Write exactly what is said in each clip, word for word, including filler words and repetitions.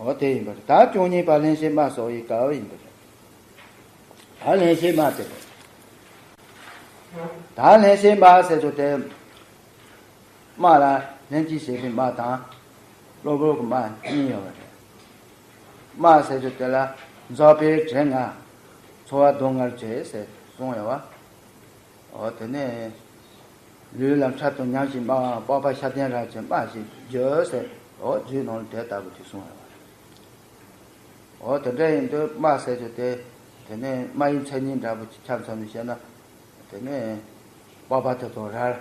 འོ་དེ་ཡིན་པ་རེད། ད་བཅུ་གཉིས་པ་ལྷན་སྐྱེས་སྨྲ་སོགས་ཡི་སྐབས་ཡིན་པ་རེད། ད་ལྷན་སྐྱེས་སྨྲ་དེ་རེད། ད་ལྷན་སྐྱེས་སྨྲ་ཟེར་རྒྱུ་དེ། སྨྲ་ལ་ལྷན་ཅིག་བྱེད་པའི་སྨྲ་དང་། གློ་བུར་གྱི་སྨྲ་གཉིས་ཡོད་པ་རེད། སྨྲ་ཟེར་རྒྱུ་དེ་ལ་འཛག་པའི་དྲན་ལྔ། ཚོར་བ་སྡུག་བསྔལ་བྱེད་ཟེར་གསུངས་ཡོད་པ། འོ་དེ་ནས། ལུས་ལ་འཕྲལ་དུ་ཉམས་ཤིང་སྨྲ་བ། སྤོབས་པ་ཤ་དན་རབ་ཀྱིས་སྨྲ་ཞེས་བརྗོད་ཟེར། འོ་རྒྱུད་ནང་ལ་དེ་ལྟ་བུ་ཅིག་གསུངས་ཡོད་པ་རེད། འོ་དེ་འདྲ་ཡིན་དུས་སྨྲ་ཟེར་རྒྱུ་དེ། དེ་ནས་སྨྲ་བའི་མཚན་ཉིད་འདྲ་པོ་ཅིག་ཆ་མཚོན་ནས་བཤད་ན། དེ་ནས་སྤོབས་པ་དེ་ཚོ་རལ།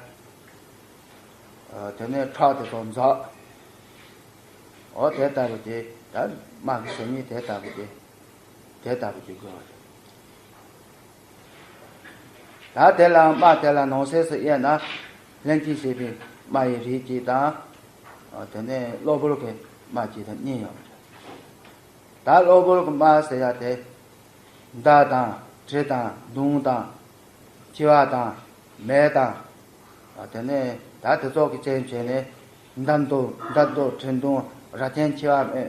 དེ་ནས་ཁྲག་དེ་ཚོ་འཛག། འོ་དེ་ལྟ་བུ་དེ་ད་སྨྲ་གི་མཚན་ཉིད་དེ་ལྟ་བུ་དེ། དེ་ལྟ་བུ་ཅིག་དགོས་པ་རེད། ད་དེ་ལ་སྨྲ་དེ་ལ་ནང་གསེས་སུ་དབྱེ་ན། ལྷན་ཅིག་བྱེད་པའི་སྨྲ་ཡི་རིགས་གཅིག་དང་། དེ་ནས་གློ་བུར་གྱི་སྨྲ་གཅིག་དང་གཉིས་ཡོད་པ་རེད། ད་གློ་བུར་གྱི་སྨྲ་ཟེར་ཡ་དེ། མདའ་དང་གྲི་དང་མདུང་དང་། མཆེ་བ་དང་། མེ་དང་། དེ་ནས་ད་དེ་ཚོགས་ཀྱི་རྐྱེན་བྱས་ནས། མདའ་མདུང་མདའ་མདུང་གྲི་མདུང་རྭ་ཅན་མཆེ་བ་མེ་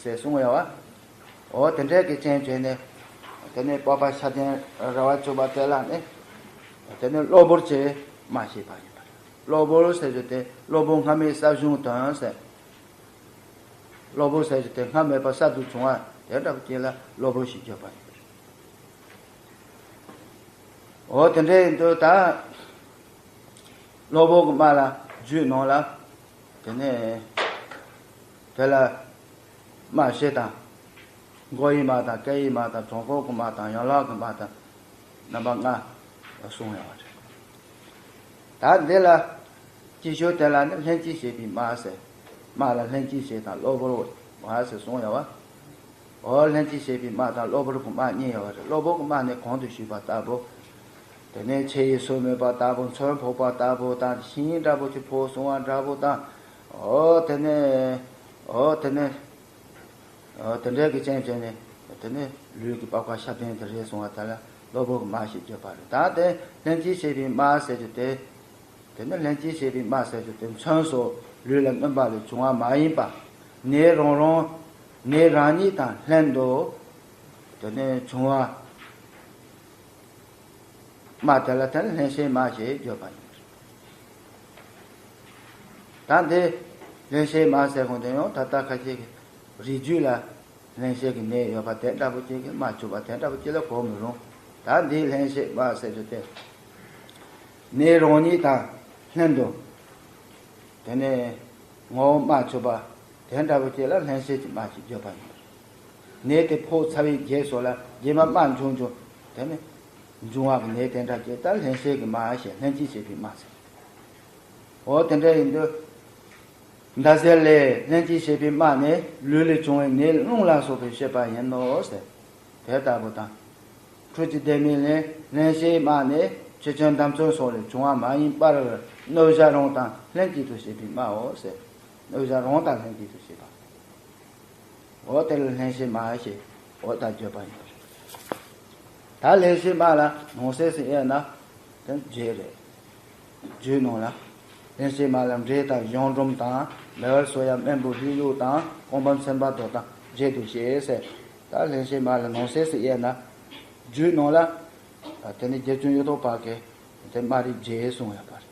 ཟེར་གསུངས་ཡོད་པ། འོ་དེ་འདྲའི་གི་རྐྱེན་བྱས་ནས། དེ་ནས་སྤོབས་པ་ཤ་དན་རབ་བྱུང་བ་དེ་ལ་ནི། དེ་ནས་གློ་བུར་གྱི་སྨྲ་ཞེས་པ་ཡིན་པ་རེད། གློ་བུར་ཟེར་རྒྱུ་དེ་གློ་བུར་སྔ་མའི་ས་གཞུང་དོན་ཟེར། གློ་བུར་ཟེར་རྒྱུ་དེ་སྔ་མེད་པ་གསར་དུ་བྱུང་བ་དེ་འདྲ་བོ་ཅིག་ལ་གློ་བུར་ཞེས་བརྗོད་པ་རེད། འོ་དེ་འདྲ་ཡིན་དུས་ད། གློ་བུར་གྱི་སྨྲ་ལ་རྒྱུད་ནང་ལ། དེ་ནས་དེ་ལ་སྨྲ་བྱེད་དང་། མགོ་ཡི་སྨྲ་དང་། སྐེ་ཡི་སྨྲ་དང་། བྲང་ཁོག་གི་སྨྲ་དང་། ཡན་ལག་གི་སྨྲ་དང་། རྣམ་པ་ལྔ་གསུངས་ཡོད་པ་རེད། ད་འདི་ལ་སྤྱི་ཆོས་དེ་ལ་ནི་ལྷན་ཅིག་བྱེད་པའི་སྨྲ་ཟེར། སྨྲ་ལ་ལྷན་ཅིག་བྱེད་དང་གློ་བུར་བ་ཟེར་གསུངས་ཡོད་པ། འོ་ལྷན་ཅིག་བྱེད་པའི་སྨྲ་དང་གློ་བུར་གྱི་སྨྲ་གཉིས་ཡོད་པ་རེད། གློ་བུར་གྱི་སྨྲ་ནི་གོང་དུ་ཞུས་པ་ལྟ་བུ། དེ་ནས་ཆུ་ཡི་སོ་མོས་པ་ལྟ་བུ། མཚོན་ཕོག་པ་ལྟ་བུ་དང་། ཤིང་འདྲ་པོ་ཅིག་ཕོག་སོང་བ་འདྲ་པོ་དང་། འོ་དེ་ནས། འོ་དེ་ནས། འོ་དེ་འདྲའི་གི་རྐྱེན་བྱས་ནས། དེ་ནས་ལུས་ཀྱི་སྤོབས་པ་ཤ་དན་དེ་རལ་སོང་བ་དེ་ལ་གློ་བུར་གྱི་སྨྲ་ཞེས་བརྗོད་པ་རེད། ད་དེ་ལྷན་ཅིག་བྱེད་པའི་སྨྲ་ཟེར་རྒྱུ་དེ། དེ་ནི་ལྷན་ཅིག་བྱེད་པའི་སྨྲ་ཟེར་རྒྱུ་དེ་མཚོན་སོགས་ལུས་ལ་སྣུན་པ་ལས་བྱུང་བ་མ་ཡིན་པ། ནད་རང་རང་། ནད་རང་ཉིད་དང་ལྷན་དུ། དེ་ནས་བྱུང་བ། སྨྲ་དེ་ལ་དེ་ནི་ལྷན་སྐྱེས་སྨྲ་ཞེས་བརྗོད་པ་ཡིན། ད་འདི་ལྷན་སྐྱེས་སྨྲ་ཟེར་གོང་དེ་ཡང་ད་ལྟ་ཁ་ཤས་ཀྱི་རིགས་རྒྱུད་ལ། ལྷན་སྐྱེས་ཀྱི་ནད་ཡོད་པ་དེ་འདྲ་པོ་ཅིག་གིས་སྨྲ་བཅུག་པ་དེ་འདྲ་པོ་ཅིག་ལ་གོ་མི་རུང་། ད་འདིའི་ལྷན་སྐྱེས་སྨྲ་ཟེར་རྒྱུ་དེ། ནད་རང་ཉིད་དང་ལྷན་དུ། དེ་ནས་ངོ་བོ་སྨྲ་བཅུག་པ་དེ་འདྲ་པོ་ཅིག་ལ་ལྷན་སྐྱེས་ཀྱི་སྨྲ་ཞེས་བརྗོད་པ་ཡིན། ནད་དེ་ཕོག་ཚར་བའི་རྗེས་སུ་ལ་རྗེས་མ་སྨྲ་འབྱུང་འབྱུང་། དེ་ནས་འབྱུང་བ་གི་ནད་དེ་འདྲ་ཅིག་ད་ལྷན་སྐྱེས་ཀྱི་སྨྲ་ཞེས་ལྷན་ཅིག་བྱེད་པའི་སྨྲ་ཟེར། འོ་དེ་འདྲ་ཡིན་དུས། མདའ་གསལ་ལས། ལྷན་ཅིག་བྱེད་པའི་སྨྲ་ནི་ལུས་ལས་བྱུང་བའི་ནད་རླུང་ལ་སོགས་པའི་བཤད་པ་ཡིན་ནོ་ཟེར། དེ་ལྟ་བུ་དང་། འཕྲུལ་གྱི་ལྡེ་མིག་ལས། ལྷན་སྐྱེས་སྨྲ་ནི་ཆུ་ཆེན་འདམ་ཚོན་སོགས་ལས་བྱུང་བ་མ་ཡིན་པར། གནོད་བྱ་རང་དང་ལྷན་ཅིག་ཏུ་བྱེད་པའི་སྨྲའོ་ཟེར། གནོད་བྱ་རང་དང་ལྷན་ཅིག་ཏུ་བྱེད་པ། འོ་དེ་ལ་ལྷན་སྐྱེས་སྨྲ་ཞེས་འོ་ད་བརྗོད་པ་ཡིན་པ་རེད། ད་ལྷན་སྐྱེས་སྨྲ་ལ་ནང་གསེས་སུ་དབྱེ་ན་དེ་བརྒྱད་རེད། རྒྱུད་ནང་ལ་ལྷན་སྐྱེས་སྨྲ་ལ་འབྲས་དང་གཞུང་འབྲུམ་དང་། མེ་འབར་སོ་ཡ་སྨན་བུ་ཧི་ཡུག་དང་། ཀོང་བམ་སེམས་དཔའ་མདོ་དང་བརྒྱད་དུ་བཤད་ཟེར། ད་ལྷན་སྐྱེས་སྨྲ་ལ་ནང་གསེས་སུ་དབྱེ་ན། རྒྱུད་ནང་ལ་དེ་ནི་རྗེ་བཙུན་གཡུ་ཐོག་བར་གྱི་དེ་སྨྲ་རིགས་བརྒྱད་གསུངས་ཡོད་པ་རེད།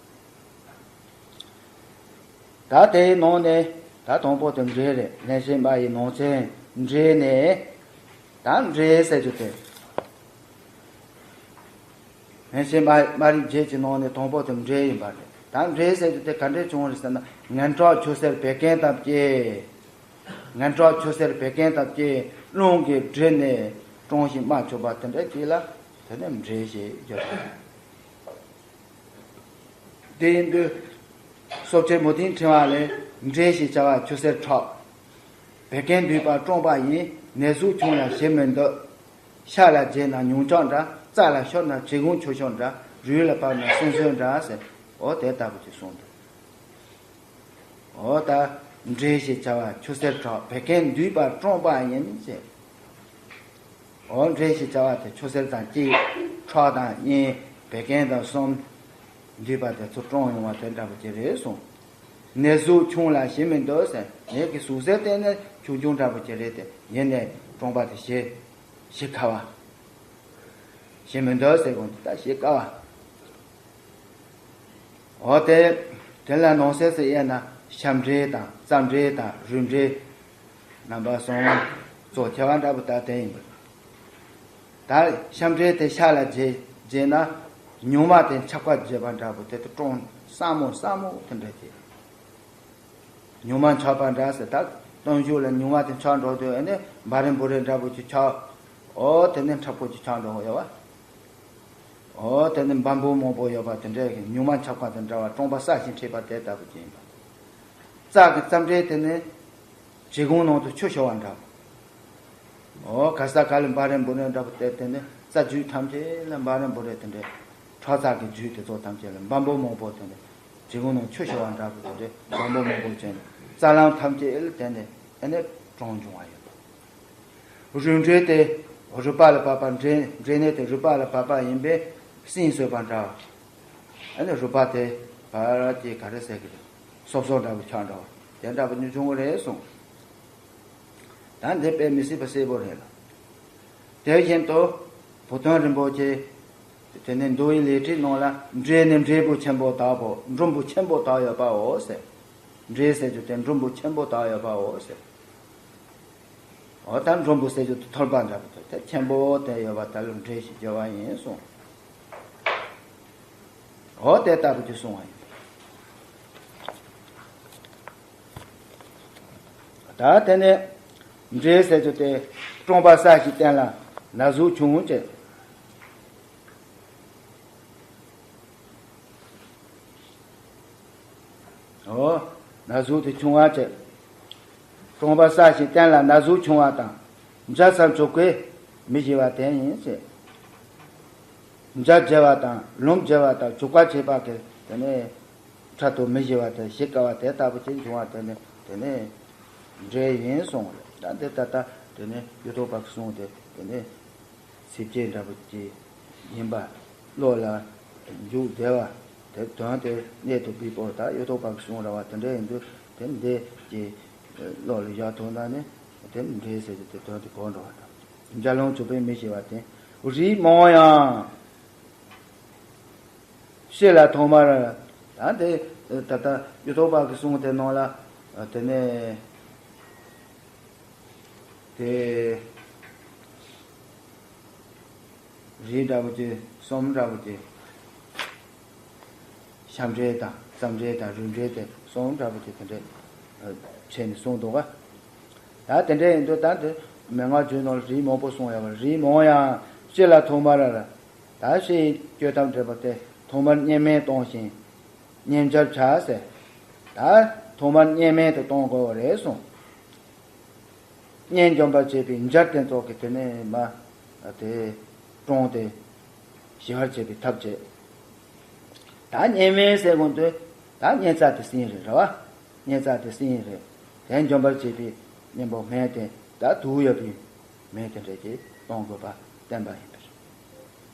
ད་དེའི་ནང་ནས་ད་དང་པོ་དེ་འབྲས་རེད། ལྷན་སྐྱེས་སྨྲ་ཡི་ནང་ཚན་འབྲས་ནས། ད་འབྲས་ཟེར་རྒྱུ་དེ། ལྷན་སྐྱེས་སྨྲ་སྨྲ་རིགས་བརྒྱད་ཀྱི་ནང་ནས་དང་པོ་དེ་འབྲས་ཡིན་པ་རེད། ད་འབྲས་ཟེར་རྒྱུ་དེ་ག་འདྲས་བྱུང་བ་རེད་ཟེར་ན། ངན་སྐྲག་ཆུ་སེར་བད་ཀན་དང་བཅས། ངན་སྐྲག་ཆུ་སེར་བད་ཀན་དང་བཅས་རླུང་གིས་བསྒྲིབས་ནས་གྲང་ཞིང་རྨ་ཆུབ་པ་དེ་འདྲ་ཅིག་ལ་དེ་ནས་འབྲས་ཞེས་བརྗོད་པ་རེད། དེ་ཡིན་དུས། སོ་བྱེད་མུ་ཏིག་ཕྲེང་བ་ལས། འབྲས་ཞེས་བྱ་བ་ཆུ་སེར་ཁྲག། བད་ཀན་འདུས་པ་བཀྲོངས་པ་ཡིན། ནད་ཟུག་ཆུང་ལ་ཞེ་མི་འདོད། ཤ་ལ་རྒྱས་ན་ཉུང་ཆག་འདྲ། རྩ་ལ་ཤོར་ན་ཆེ་ཁུང་ཆུ་ཤོར་འདྲ། རུས་ལ་བབས་ན་སྲིན་སོན་འདྲ་ཟེར། འོ་དེ་ལྟ་བུ་ཅིག་གསུངས་འདུག་འོ་ད་འབྲས་ཞེས་བྱ་བ་ཆུ་སེར་ཁྲག། བད་ཀན་འདུས་པ་བཀྲོངས་པ་ཡིན་ཟེར། འོ་འབྲས་ཞེས་བྱ་བ་དེ་ཆུ་སེར་དང་གཅིག་ཁྲག་དང་གཉིས། བད་ཀན་དང་གསུམ། འདུས་པ་དེ་ཚོ་བཀྲོངས་ཡོང་བ་དེ་འདྲ་པོ་ཅིག་རེད་གསུངས། ནད་ཟུག་ཆུང་ལ་ཞེ་མི་འདོད་ཟེར། ནད་ཀྱི་ཟུག་གཟེར་དེ་ནི་ ཆུང་ཆུང་འདྲ་པོ་ཅིག་རེད་དེ། ཡིན་ནའི་གྲོང་པ་དེ་ཞེ་ཞེ་ཁ་བ། ཞེ་མི་འདོད་ཟེར་དགོས་འདུག་ད་ཞེ་དཀའ་བ། འོ་དེ། དེ་ལ་ནང་གསེས་སུ་དབྱེ་ན་ཤམ་འབྲས་དང་རྩམ་འབྲས་དང་རུས་འབྲས། རྣམ་པ་གསུམ། གཙོ་ཆེ་བ་འདྲ་པོ་ད་དེ་ཡིན་པ། ད་ཤམ་འབྲས་དེ་ཤ་ལ་བརྗེ་བརྗེ་ན། ཉུང་མ་དེ་ཆག་པ་བརྗེ་བ་འདྲ་པོ་དེ་དུ་ཀྲོང་སྲ་མོ་སྲ་མོ་དེ་འདྲ་བྱེད། ཉུང་མ་ཆག་པ་འདྲ་ཟེར་ད། སྟོན་མཇུག་ལ་ཉུང་མ་དེ་ཆག་འགྲོ་དུས་ཨ་ནི་འབའ་རི་འབུ་རི་འདྲ་པོ་ཅིག་ཆག་འོ་དེ་ནི་མཁྲེགས་པོ་ཅིག་ཆག་འགྲོ་ཡོད་བ། འོ་དེ་ནི་འབའ་འབུ་མང་པོ་ཡོད་པ་དེ་འདྲའི་ཉུང་མ་ཆག་པ་དེ་འདྲ་བ་ཀྲོང་པ་སྲ་ཞིང་མཁྲེགས་པ་དེ་ལྟ་བུ་ཅིག་ཡིན་པ། རྩ་གི་རྩམ་འབྲས་དེ་ནི་བྱེ་སྒོང་ནང་དུ་ཆུ་ཤོར་བ་འདྲ་བ། འོ་ག་ས་ག་ལ་འབའ་རི་འབུ་རི་འདྲ་པོ་དེ་དེ་ནི་རྩ་རྒྱུད་ཐམས་ཅད་ལ་འབའ་རི་འབུ་རི་དེ་འདྲའི་ཁྲག་རྩ་གི་རྒྱུད་དེ་ཚོ་ཐམས་ཅད་ལ་འབའ་འབུ་མང་པོ་དེ་འདྲའི་བྱེ་སྒོང་ནང་ཆུ་ཤོར་བ་འདྲ་པོ་དེ་འདྲའི་འབའ་འབུ་མང་པོ་ཅན་རྩ་རླངས་ཐམས་ཅད་ལ་དེ་ནི་ཨ་ནི་གྲང་འབྱུང་བ་ཡོད་པ། རུས་འབྲས་དེ་རུས་པ་ལ་བབས་པ། འབྲས་འབྲས་ནད་དེ་རུས་པ་ལ་བབས་པ་ཡིན་པས་སྲིན་གསོད་པ་འདྲ་བ། ཨ་ནི་རུས་པ་དེ་བར་གྱི་ག་རེ་ཟེར་གི་རེད། སོབ་སོབ་འདྲ་པོ་ཆགས་འདྲ་བ་དེ་འདྲ་པོ་ཉུང་ཆུང་རེད་གསུངས། ད་འདི་དཔེ་མི་སྲིད་པ་གསལ་པོ་རེད་ལ། དེ་བཞིན་དུ་བུ་སྟོན་རིན་པོ་ཆེ་དེ་ནས་མདོ་ཡི་ལས་ཁྲིད་ནང་ལ་འབྲས་ནི་འབྲས་བུ་ཆེན་པོ་དག་པོ་འབྲུམ་བུ་ཆེན་པོ་དག་ཡོད་པའོ་ཟེར། འབྲས་ཟེར་རྒྱུ་དེ་འབྲུམ་བུ་ཆེན་པོ་དག་ཡོད་པའོ་ཟེར། འོ་ད་འབྲུམ་བུ་ཟེར་རྒྱུ་དེ་ཐོར་པ་འདྲ་པོ་དེ་ཆེན་པོ་དེ་ཡོད་པ་དེ་ལ་འབྲས་ཞེས་བརྗོད་པ་ཡིན་གསུངས། འོ་དེ་ལྟ་བུ་ཅིག་གསུངས་པ་ཡིན། ད་དེ་ནས་འབྲས་ཟེར་རྒྱུ་དེ་ཀྲོང་པ་སྲ་ཞིང་བརྟན་ལ་ན་ཟུག་ཆུང་ངུ་བྱེད། འོ། ན་ཟུག་དེ་ཆུང་བ་བྱེད། ཀྲོང་པ་སྲ་ཞིང་བརྟན་ལ་ན་ཟུག་ཆུང་བ་དང་། འཇའ་ཙམ་བྱུག་པས་མི་ཞི་བ་དེ་ཡིན་ཟེར། འཇའ་བརྗེ་བ་དང་ལུམ་བརྗེ་བ་དང་བྱུག་པ་བྱེད་པ་གི་དེ་ནས་འཕྲལ་དུ་མི་ཞི་བ་དེ་ཞི་དཀའ་བ་དེ་ལྟ་བུ་ཅིག་འབྱུང་བ་དེ་ནི་དེ་ནས་འབྲས་ཡིན་གསུངས་རེད། ད་འདི་ད་ལྟ་དེ་ནས་གཡུ་ཐོག་པ་གི་གསུང་དེ་དེ་ནས། ཚིགས་བཅད་འདྲ་པོ་ཅིག་ཡིན་པ། བློ་ལ་འཇུག་བདེ་བ། དེ་དོན་དེ་གནད་དུ་འབུས་པོ་ད་གཡུ་ཐོག་པ་གི་གསུང་ར་བ་དེ་འདྲ་ཡིན་དུས་དེ་འདི་ཀྱི་བློ་ལ་བཞག་ཐུབ་ན་ནི་དེ་འདྲའི་ཟེར་གྱི་དེ་དོན་དེ་གོ་འགྲོ་བ་དང་། འཇའ་ལུམ་བྱུག་པས་མི་ཞི་བ་དེ་རིགས་མང་ཡང་། ཕྱི་ལ་ཐོག་མར། ད་དེ་ད་ལྟ་གཡུ་ཐོག་པ་གི་གསུང་དེ་ནང་ལ་དེ་ནས་དེ། རིགས་འདྲ་པོ་ཅིག་གསུམ་འདྲ་པོ་ཅིག་ཤམ་འབྲས་དང་རྩམ་འབྲས་དང་རུས་འབྲས་དེ་གསུམ་འདྲ་པོ་ཅིག་དེ་འདྲས་ཕྱེ་ནས་གསུངས་འདུག་ག་ད་དེ་འདྲས་ཡིན་དུས་ད་འདི་མན་ངག་རྒྱུད་ནང་ལ་རིགས་མང་པོ་གསུངས་ཡོད་པ། རིགས་མང་ཡང་ཕྱི་ལ་ཐོག་མར་ལ། ད་ཕྱིའི་སྤྱོད་དམ་འབྲས་བུ་དེ་ཐོག་མར་གཉན་སྨན་གཏོང་ཞིང་གཉན་སྦྱོར་བྱ་ཟེར། ད་ཐོག་མར་གཉན་སྨན་དེ་གཏོང་དགོས་པ་རེད་གསུངས། གཉན་འཇོམས་པར་བྱེད་པའི་འབྱར་དེ་ཚོ་གི་དེ་ནས་མ་དེ་ཀྲོང་དེ་ཞི་བར་བྱེད་པའི་ཐབས་བྱེད། ད་གཉན་སྨན་ཟེར་གོང་དུ་ད་གཉན་རྩ་དེ་སྲིན་རེད་ར་བ། གཉན་རྩ་དེ་སྲིན་རེད། དེ་འཇོམས་པར་བྱེད་པའི་གཉན་པོ་སྨན་དེ་ད་དུག་ཡོད་པའི་སྨན་དེ་འདྲ་ཅིག་གཏོང་དགོས་པ་བསྟན་པ་ཡིན་པས།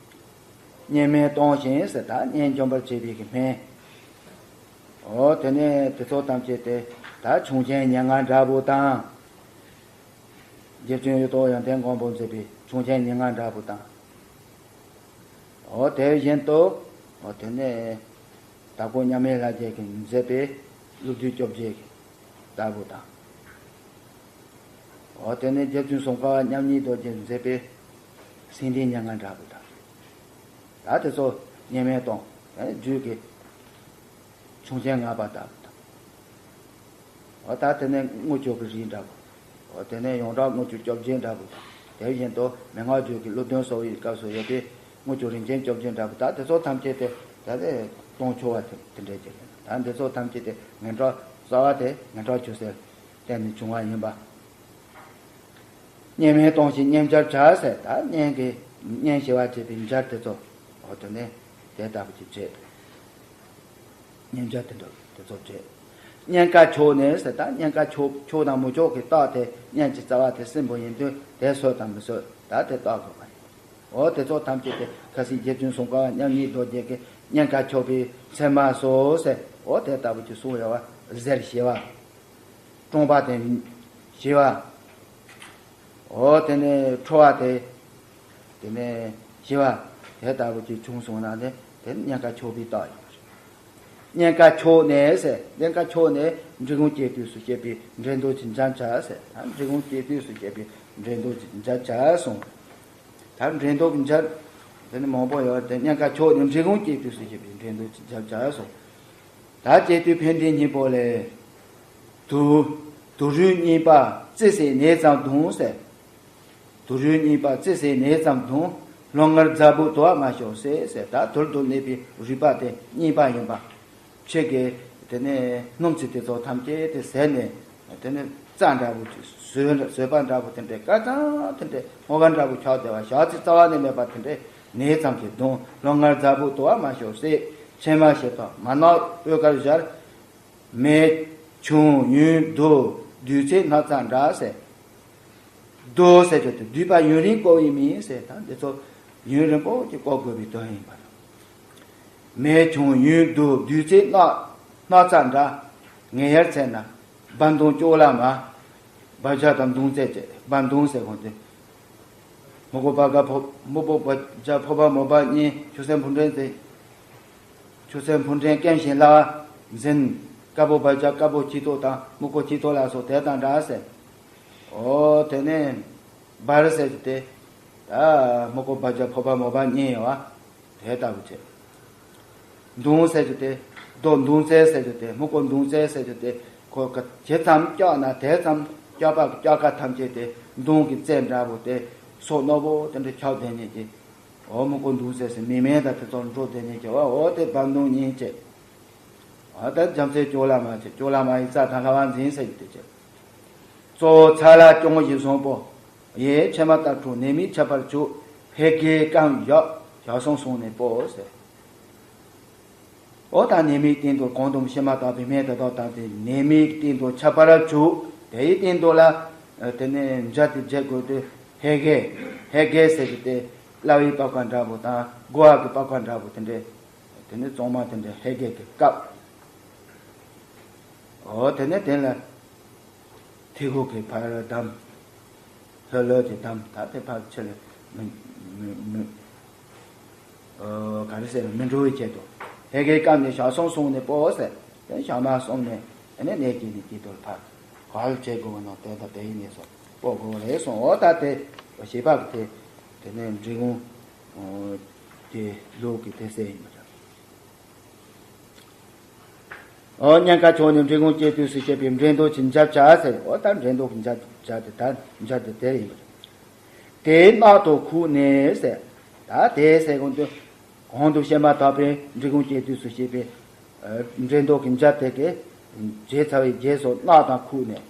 གཉན་སྨན་གཏོང་ཞིང་ཟེར་ད་གཉན་འཇོམས་པར་བྱེད་པའི་གི་སྨན། འོ་དེ་ནས་དེ་ཚོ་ཐམས་ཅད་དེ་ད་ཁྱུང་ཆེན་ཉེར་ལྔ་འདྲ་པོ་དང་། རྗེ་བཙུན་གཡུ་ཐོག་ཡོན་ཏན་མགོན་པོ་མཛད་པའི་ཁྱུང་ཆེན་ཉེར་ལྔ་འདྲ་པོ་དང་། འོ་དེ་བཞིན་དུ་འོ་དེ་ནས་དྭགས་པོ་མཉམ་མེད་ལྷ་རྗེ་གིས་མཛད་པའི་ཀླུ་བདུད་བཅོ་བརྒྱད་ཀྱི་ལྟ་བུ་དང་། འོ་དེ་ནས་རྗེ་བཙུན་སྲུང་འཁོར་བ་མཉམ་ཉིད་རྡོ་རྗེས་མཛད་པའི་སེང་ལྡེང་ཉེར་ལྔ་འདྲ་པོ་དང་། ད་དེ་ཚོ་གཉན་སྨན་གཏོང་། དེ་ནས་རྒྱུད་ཀྱི་ཁྱུང་ཆེན་ལྔ་པ་ལྟ་བུ་དང་། འོ་ད་དེ་ནས་དངུལ་ཆུ་གི་རིགས་འདྲ་པོ། འོ་དེ་ནས་ཡོངས་གྲགས་དངུལ་ཆུ་བཅོ་བརྒྱད་འདྲ་པོ་དང་། དེ་བཞིན་དུ་མན་ངག་རྒྱུད་ཀྱི་ཀླུ་གདོན་གསོ་བའི་སྐབས་སུ་ཡོད་པའི་དངུལ་ཆུ་རིན་ཆེན་བཅོ་བརྒྱད་འདྲ་པོ། ད་དེ་ཚོ་ཐམས་ཅད་དེ་ད་དེ་གཏོང་ཆོག་པ་དེ་དེ་འདྲས་ཀྱི་རེད། ད་འདི་ཚོ་ཐམས་ཅད་དེ་ངན་གྲོགས་རྩ་བ་དེ་ངན་གྲོགས་ཆུ་སེར་བརྟེན་ནས་བྱུང་བ་ཡིན་པ། གཉན་སྨན་གཏོང་ཞིང་གཉན་སྦྱར་བྱ་ཟེར། ད་གཉན་གྱི་གཉན་ཞི་བ་བྱེད་པའི་སྦྱར་དེ་ཚོ་འོ་དེ་ནས་དེ་ལྟ་བུ་ཅིག་བྱེད། གཉན་སྦྱར་དེ་འདྲ་དེ་ཚོ་བྱེད། གཉན་ཁ་ཆོག་ནས་ཟེར། ད་གཉན་ཁ་ཆོག་ཆོག་དང་མི་ཆོག་གི་རྟགས་དེ་གཉན་གྱི་རྩ་བ་དེ་སྲིན་པོ་ཡིན་དུས་དེ་གསོད་དང་མི་གསོད་ད་དེ་བརྟག་དགོས་པ་ཡིན། འོ་དེ་ཚོ་ཐམས་ཅད་དེ་ཁ་སྲིད་རྗེ་བཙུན་སྲུང་འཁོར་བ་མཉམ་ཉིད་རྡོ་རྗེ་གིས་གཉན་ཁ་ཆོག་པའི་མཚན་མ་སོ་ཟེར། འོ་དེ་ལྟ་བུ་ཅིག་གསུངས་ཡོད་པ། གཟེར་ཞི་བ། གྲོང་པ་དེ་ ཞི་བ། འོ་དེ་ནས་ཁྲོ་བ་དེ། དེ་ནས་ཞི་བ། དེ་ལྟ་བུ་ཅིག་བྱུང་སོང་ན་དེ་དེ་ནི་གཉན་ཁ་ཆོག་པའི་རྟགས་ཡིན་པ་རེད། གཉན་ཁ་ཆོག་ནས་ཟེར། གཉན་ཁ་ཆོག་ནས་འབྲས་སྤུངས་སྐྱེ་དུས་སུ་བཤད་པའི་འགྲན་ཟླ་ཅིག་འཇལ་བྱ་ཟེར། ད་འབྲས་སྤུངས་སྐྱེ་དུས་སུ་བཤད་པའི་འགྲན་ཟླ་ཅིག་འཇལ་བྱ་གསུངས། ད་འགྲན་ཟླ་གི་འཇལ། དེ་ནི་མང་པོ་ཡོད་དེ། གཉན་ཁ་ཆོག་ནས་འབྲས་སྤུངས་སྐྱེ་དུས་སུ་བཤད་པའི་འགྲན་ཟླ་ཅིག་འཇལ་བྱ་གསུངས། ད་སྐྱེ་དུས་འཕེན་ལྡན་སྙིང་པོ་ལས། དུག་དུག་རུས་རྙིང་པ་བཙིར་བྱས་ནས་ཙམ་གདུང་ཟེར། དུག་རུས་རྙིང་པ་བཙིར་བྱས་ནས་ཙམ་གདུང་། རླུང་ངར་འཛག་པོས་དུ་བ་མ་ཤོར་ཟེར་ཟེར། ད་དུག་ཏུ་གནས་པའི་རུས་པ་དེ་རྙིང་པ་ཡིན་པ། ཕྱི་གི་དེ་ནས་སྣུམ་ཚིག་དེ་ཚོ་ཐམས་ཅད་དེ་ཟད་ནས། དེ་ནས་རྩ་འདྲ་བོ་ཅིག་བཟོད་བཟོད་པ་འདྲ་བོ་དེ་འདྲའི་དཀར་གཙང་དེ་འདྲའི་སྔོ་བ་འདྲ་བོ་ཆགས་བསྡད་པ། ཞག་ཚི་རྩ་བ་ནས་མེད་པ་དེ་འདྲའི་ནས་ཙམ་གྱིས་གདུང་། རླུང་ངར་འཛག་པོས་དུ་བ་མ་ཤོར་ཟེར། ཕྱེ་མ་ཞིག་དང་མར་ནག་སྤོས་དཀར་སྦྱར། མེ་ཆུང་ཡུན་དུ་བསྡུས་ཚེ་སྣག་ཚ་འདྲ་ཟེར། བསྡུ་ཟེར་རྒྱུ་དེ་བསྡུས་པ་ཡུན་རིང་བསྐོལ་བའི་མིང་ཟེར། ད་འདི་ཚོ་ཡུན་རིང་པོ་ཅིག་བསྐོལ་དགོས་པའི་དོན་ཡིན་པ་རེད། མེ་ཆུང་ཡུན་དུ་བསྡུས་ཚེ་སྣག་སྣག་ཚ་འདྲ། ངེས་ཡར་ཚེ་ན་བ་མདུང་ཅོག་ལ་མ། བ་བྱ་དང་མདུང་རྩེ་བཅས། བ་མདུང་ཟེར་གོ་དེ། སྨུག་པོ་བ་ག་ཕོ། སྨུག་པོ་བ་བྱ་ཕོ་བ་མོ་བ་གཉིས། ཆུ་སེར་འཕུར་འདྲེན་འཛིན། ཆུ་སེར་འཕུར་འདྲེན་སྐེམ་ཞིང་ལ་འཛིན། དཀར་པོ་བ་བྱ་དཀར་པོ་སྐྱིད་ཏོག་དང་སྨུག་པོ་སྐྱིད་ཏོག་ལ་སོགས་དེ་དང་འདྲ་ཟེར། འོ་དེ་ནས་བར་ཟེར་གྱི་དེ། ད་སྨུག་པོ་བ་བྱ་ཕོ་བ་མོ་བ་གཉིས་ཡོད་བ། དེ་ལྟ་བུ་བྱས། མདུང་ཟེར་གྱི་དེ། རྡོ་མདུང་རྩེ་ཟེར་གྱི་དེ། སྨུག་པོ་མདུང་རྩེ་ཟེར་གྱི་དེ། ཁོ་ག་ཇི་ཙམ་བཀྱགས་ན་དེ་ཙམ་བཀྱགས་པ་གི་བཀྱགས་ཁ་ཐམས་ཅད་དེ་མདུང་གི་རྩེ་འདྲ་བོ་དེ། སོ་རྣོ་པོ་དེ་འདྲ་ཁྱབ་བསྡད་ནས་ཀྱི། འོ་སྨུག་པོ་མདུང་རྩེ་ཟེར་མི་མིང་དང་དེ་ཚོ་འགྲོ་བསྡད་ནས་ཀྱི་བ། འོ་དེ་བ་མདུང་གཉིས་བྱས། འོ་ད་རྒྱ་མཚོའི་ཅོག་ལ་མ་བྱས། ཅོག་ལ་མ་ཡི་རྩ་དང་ལྷ་བ་འཛིན་ཟེར་གྱི་དེ་བྱས། གཙོ་བོ་ཚ་ལ་ཅུང་ཞིག་བཟང་པོ། ཡེ་ཕྱེ་མ་ལྟར་འཁྲུ་ནད་མེད་ཁྱབ་པར་བྱུག་ཧེ་གེ་སྐམ་བཞག་ཞག་གསུམ་སོང་ནས་སྤོ་ཟེར། འོ་ད་ནད་མེད་སྟེང་དུ་གང་དུ་ཕྱེ་མ་ལྟར་བུད་མེད་དེ་དག་དང་དེ་ནད་མེད་སྟེང་དུ་ཁྱབ་པར་བྱུག་དེའི་སྟེང་དུ་ལ། དེ་ནས་འཇའ་དེ་འཇལ་དགོས་དུས་ཧེ་གེ། ཧེ་གེ་ཟེར་གྱི་དེ་བླ་བའི་པགས་ཀ་འདྲ་པོ་དང་དགོ་བ་གི་པགས་ཀ་འདྲ་པོ་དེ་འདྲས། དེ་ནས་གཙང་མ་དེ་འདྲས་ཧེ་གེ་གི་བཀབ། འོ་དེ་ནས་དེ་ལ། ཐིག་གུ་གི་ཕར་བསྡམས། ལྷོད་ལྷོད་དེ་བསྡམས། ད་དེ་ཕར་ཕྱི་ལ་མི་མི་མི། ཨོ་ག་རེ་ཟེར། མི་འགྲོ་བའི་ཆེད་དུ། ཧེ་གེ་སྐམ་ནས་ཞག་གསུམ་སོང་ནས་སྤོ་ཟེར། དེ་ཞག་མ་གསུམ་ནས་དེ་ནས་ནད་ཀྱི་ནི་སྐྱིད་དོར་ཕར་ག་རེ་བྱེད་དགོས་ནོ་དེ་དང་དེ་ཡིན་ནས་སོ་སྤོ་དགོས་རེད་གསུངས། འོ་ད་དེ་ཞེས་པ་གི་དེ། དེ་ནས་འབྲི་གུང་དེ་ལུགས་ཀྱི་དེ་གསལ་ཡིན་པ་འདྲ། འོ་གཉན་ཁ་ཕྱོགས་ནས་འབྲི་གུང་སྐྱེ་དུས་སུ་བཤད་པའི་འགྲན་ཟླ་ཅིག་འཇལ་བྱ་ཟེར། འོ་ད་འགྲན་ཟླ་གི་འཇལ་བྱ་དེ་ད་འཇལ་དེ་དེ་ཡིན་པ་རེད། དེའི་རྣག་ཏུ་ཁུག་ནས་ཟེར། ད་དེ་ཟེར་གོང་དུ་གོང་དུ་བཤད་མ་ཐག་པའི་འབྲི་གུང་སྐྱེ་དུས་སུ་བཤད་པའི་འགྲན་ཟླ་གི་འཇལ་དེ་གི་བྱས་ཚར་བའི་རྗེས་སུ་རྣག་དང་ཁུག་ནས།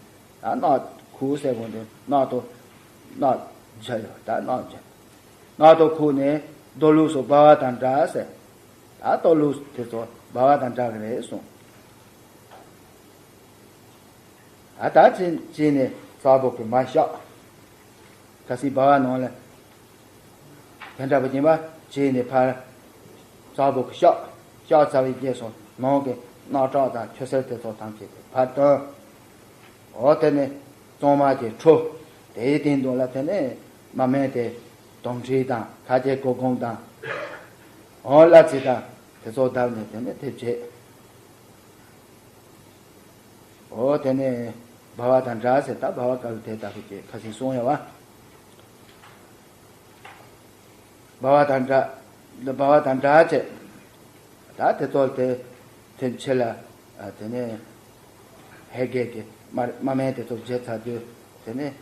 ད་རྣག་ཁུག་ཟེར་གོང་དུ་རྣག་ཏུ་རྣག་འཇལ་ཡོད། ད་རྣག་འཇལ། རྣག་ཏུ་ཁུག་ནས་རྡོ་ལུགས་སུ་སྦ་བ་དང་འདྲ་ཟེར། ད་རྡོ་ལུགས་དེ་ཚོ་སྦ་བ་དང་འདྲ་གི་རེད་གསུངས། ད་ད་ཅི་ཅི་ནས་རྩ་བོ་གི་མ་གཤགས། ཁ་སི་སྦ་བ་ནང་ལ་དེ་འདྲ་བ་ཡིན་པ་ཅི་ནས་ཕར་རྩ་བོ་གི་གཤགས། གཤགས་ཚར་བའི་རྗེས་སུ་ནང་གི་རྣག་ཁྲག་དང་ཆུ་སེར་དེ་ཚོ་ཐམས་ཅད་དེ་ཕར་བཏོན། འོ་དེ་ནས་གཙང་མ་གི་ཁྲོ། དེའི་སྟེང་དུ་ལ་དེ་ནས་མ་སྨད་དེ་དོམ་མཁྲིས་དང་ཁ་ཆེ་ཀོ་གོང་དང་། འོ་གླ་རྩི་དང་དེ་ཚོ་བརྡབས་ནས་དེ་ནས་དེ་བྱེད། འོ་དེ་ནས་སྦ་བ་དང་འདྲ་ཟེར། ད་སྦ་བ་དཀར་དེ་ལྟ་བུ་ཅིག་ཁ་སང་གསུངས་ཡོད་བ། སྦ་བ་དང་འདྲ། སྦ་བ་དང་འདྲ་བྱས། ད་དེ་ཚོ་དེ་དེ་ཕྱི་ལ་དེ་ནས་ཧེ་གེ་གི་མ་མ་སྨད་དེ་ཚོ་བརྗེད་ཚར་དུས་དེ་ནས་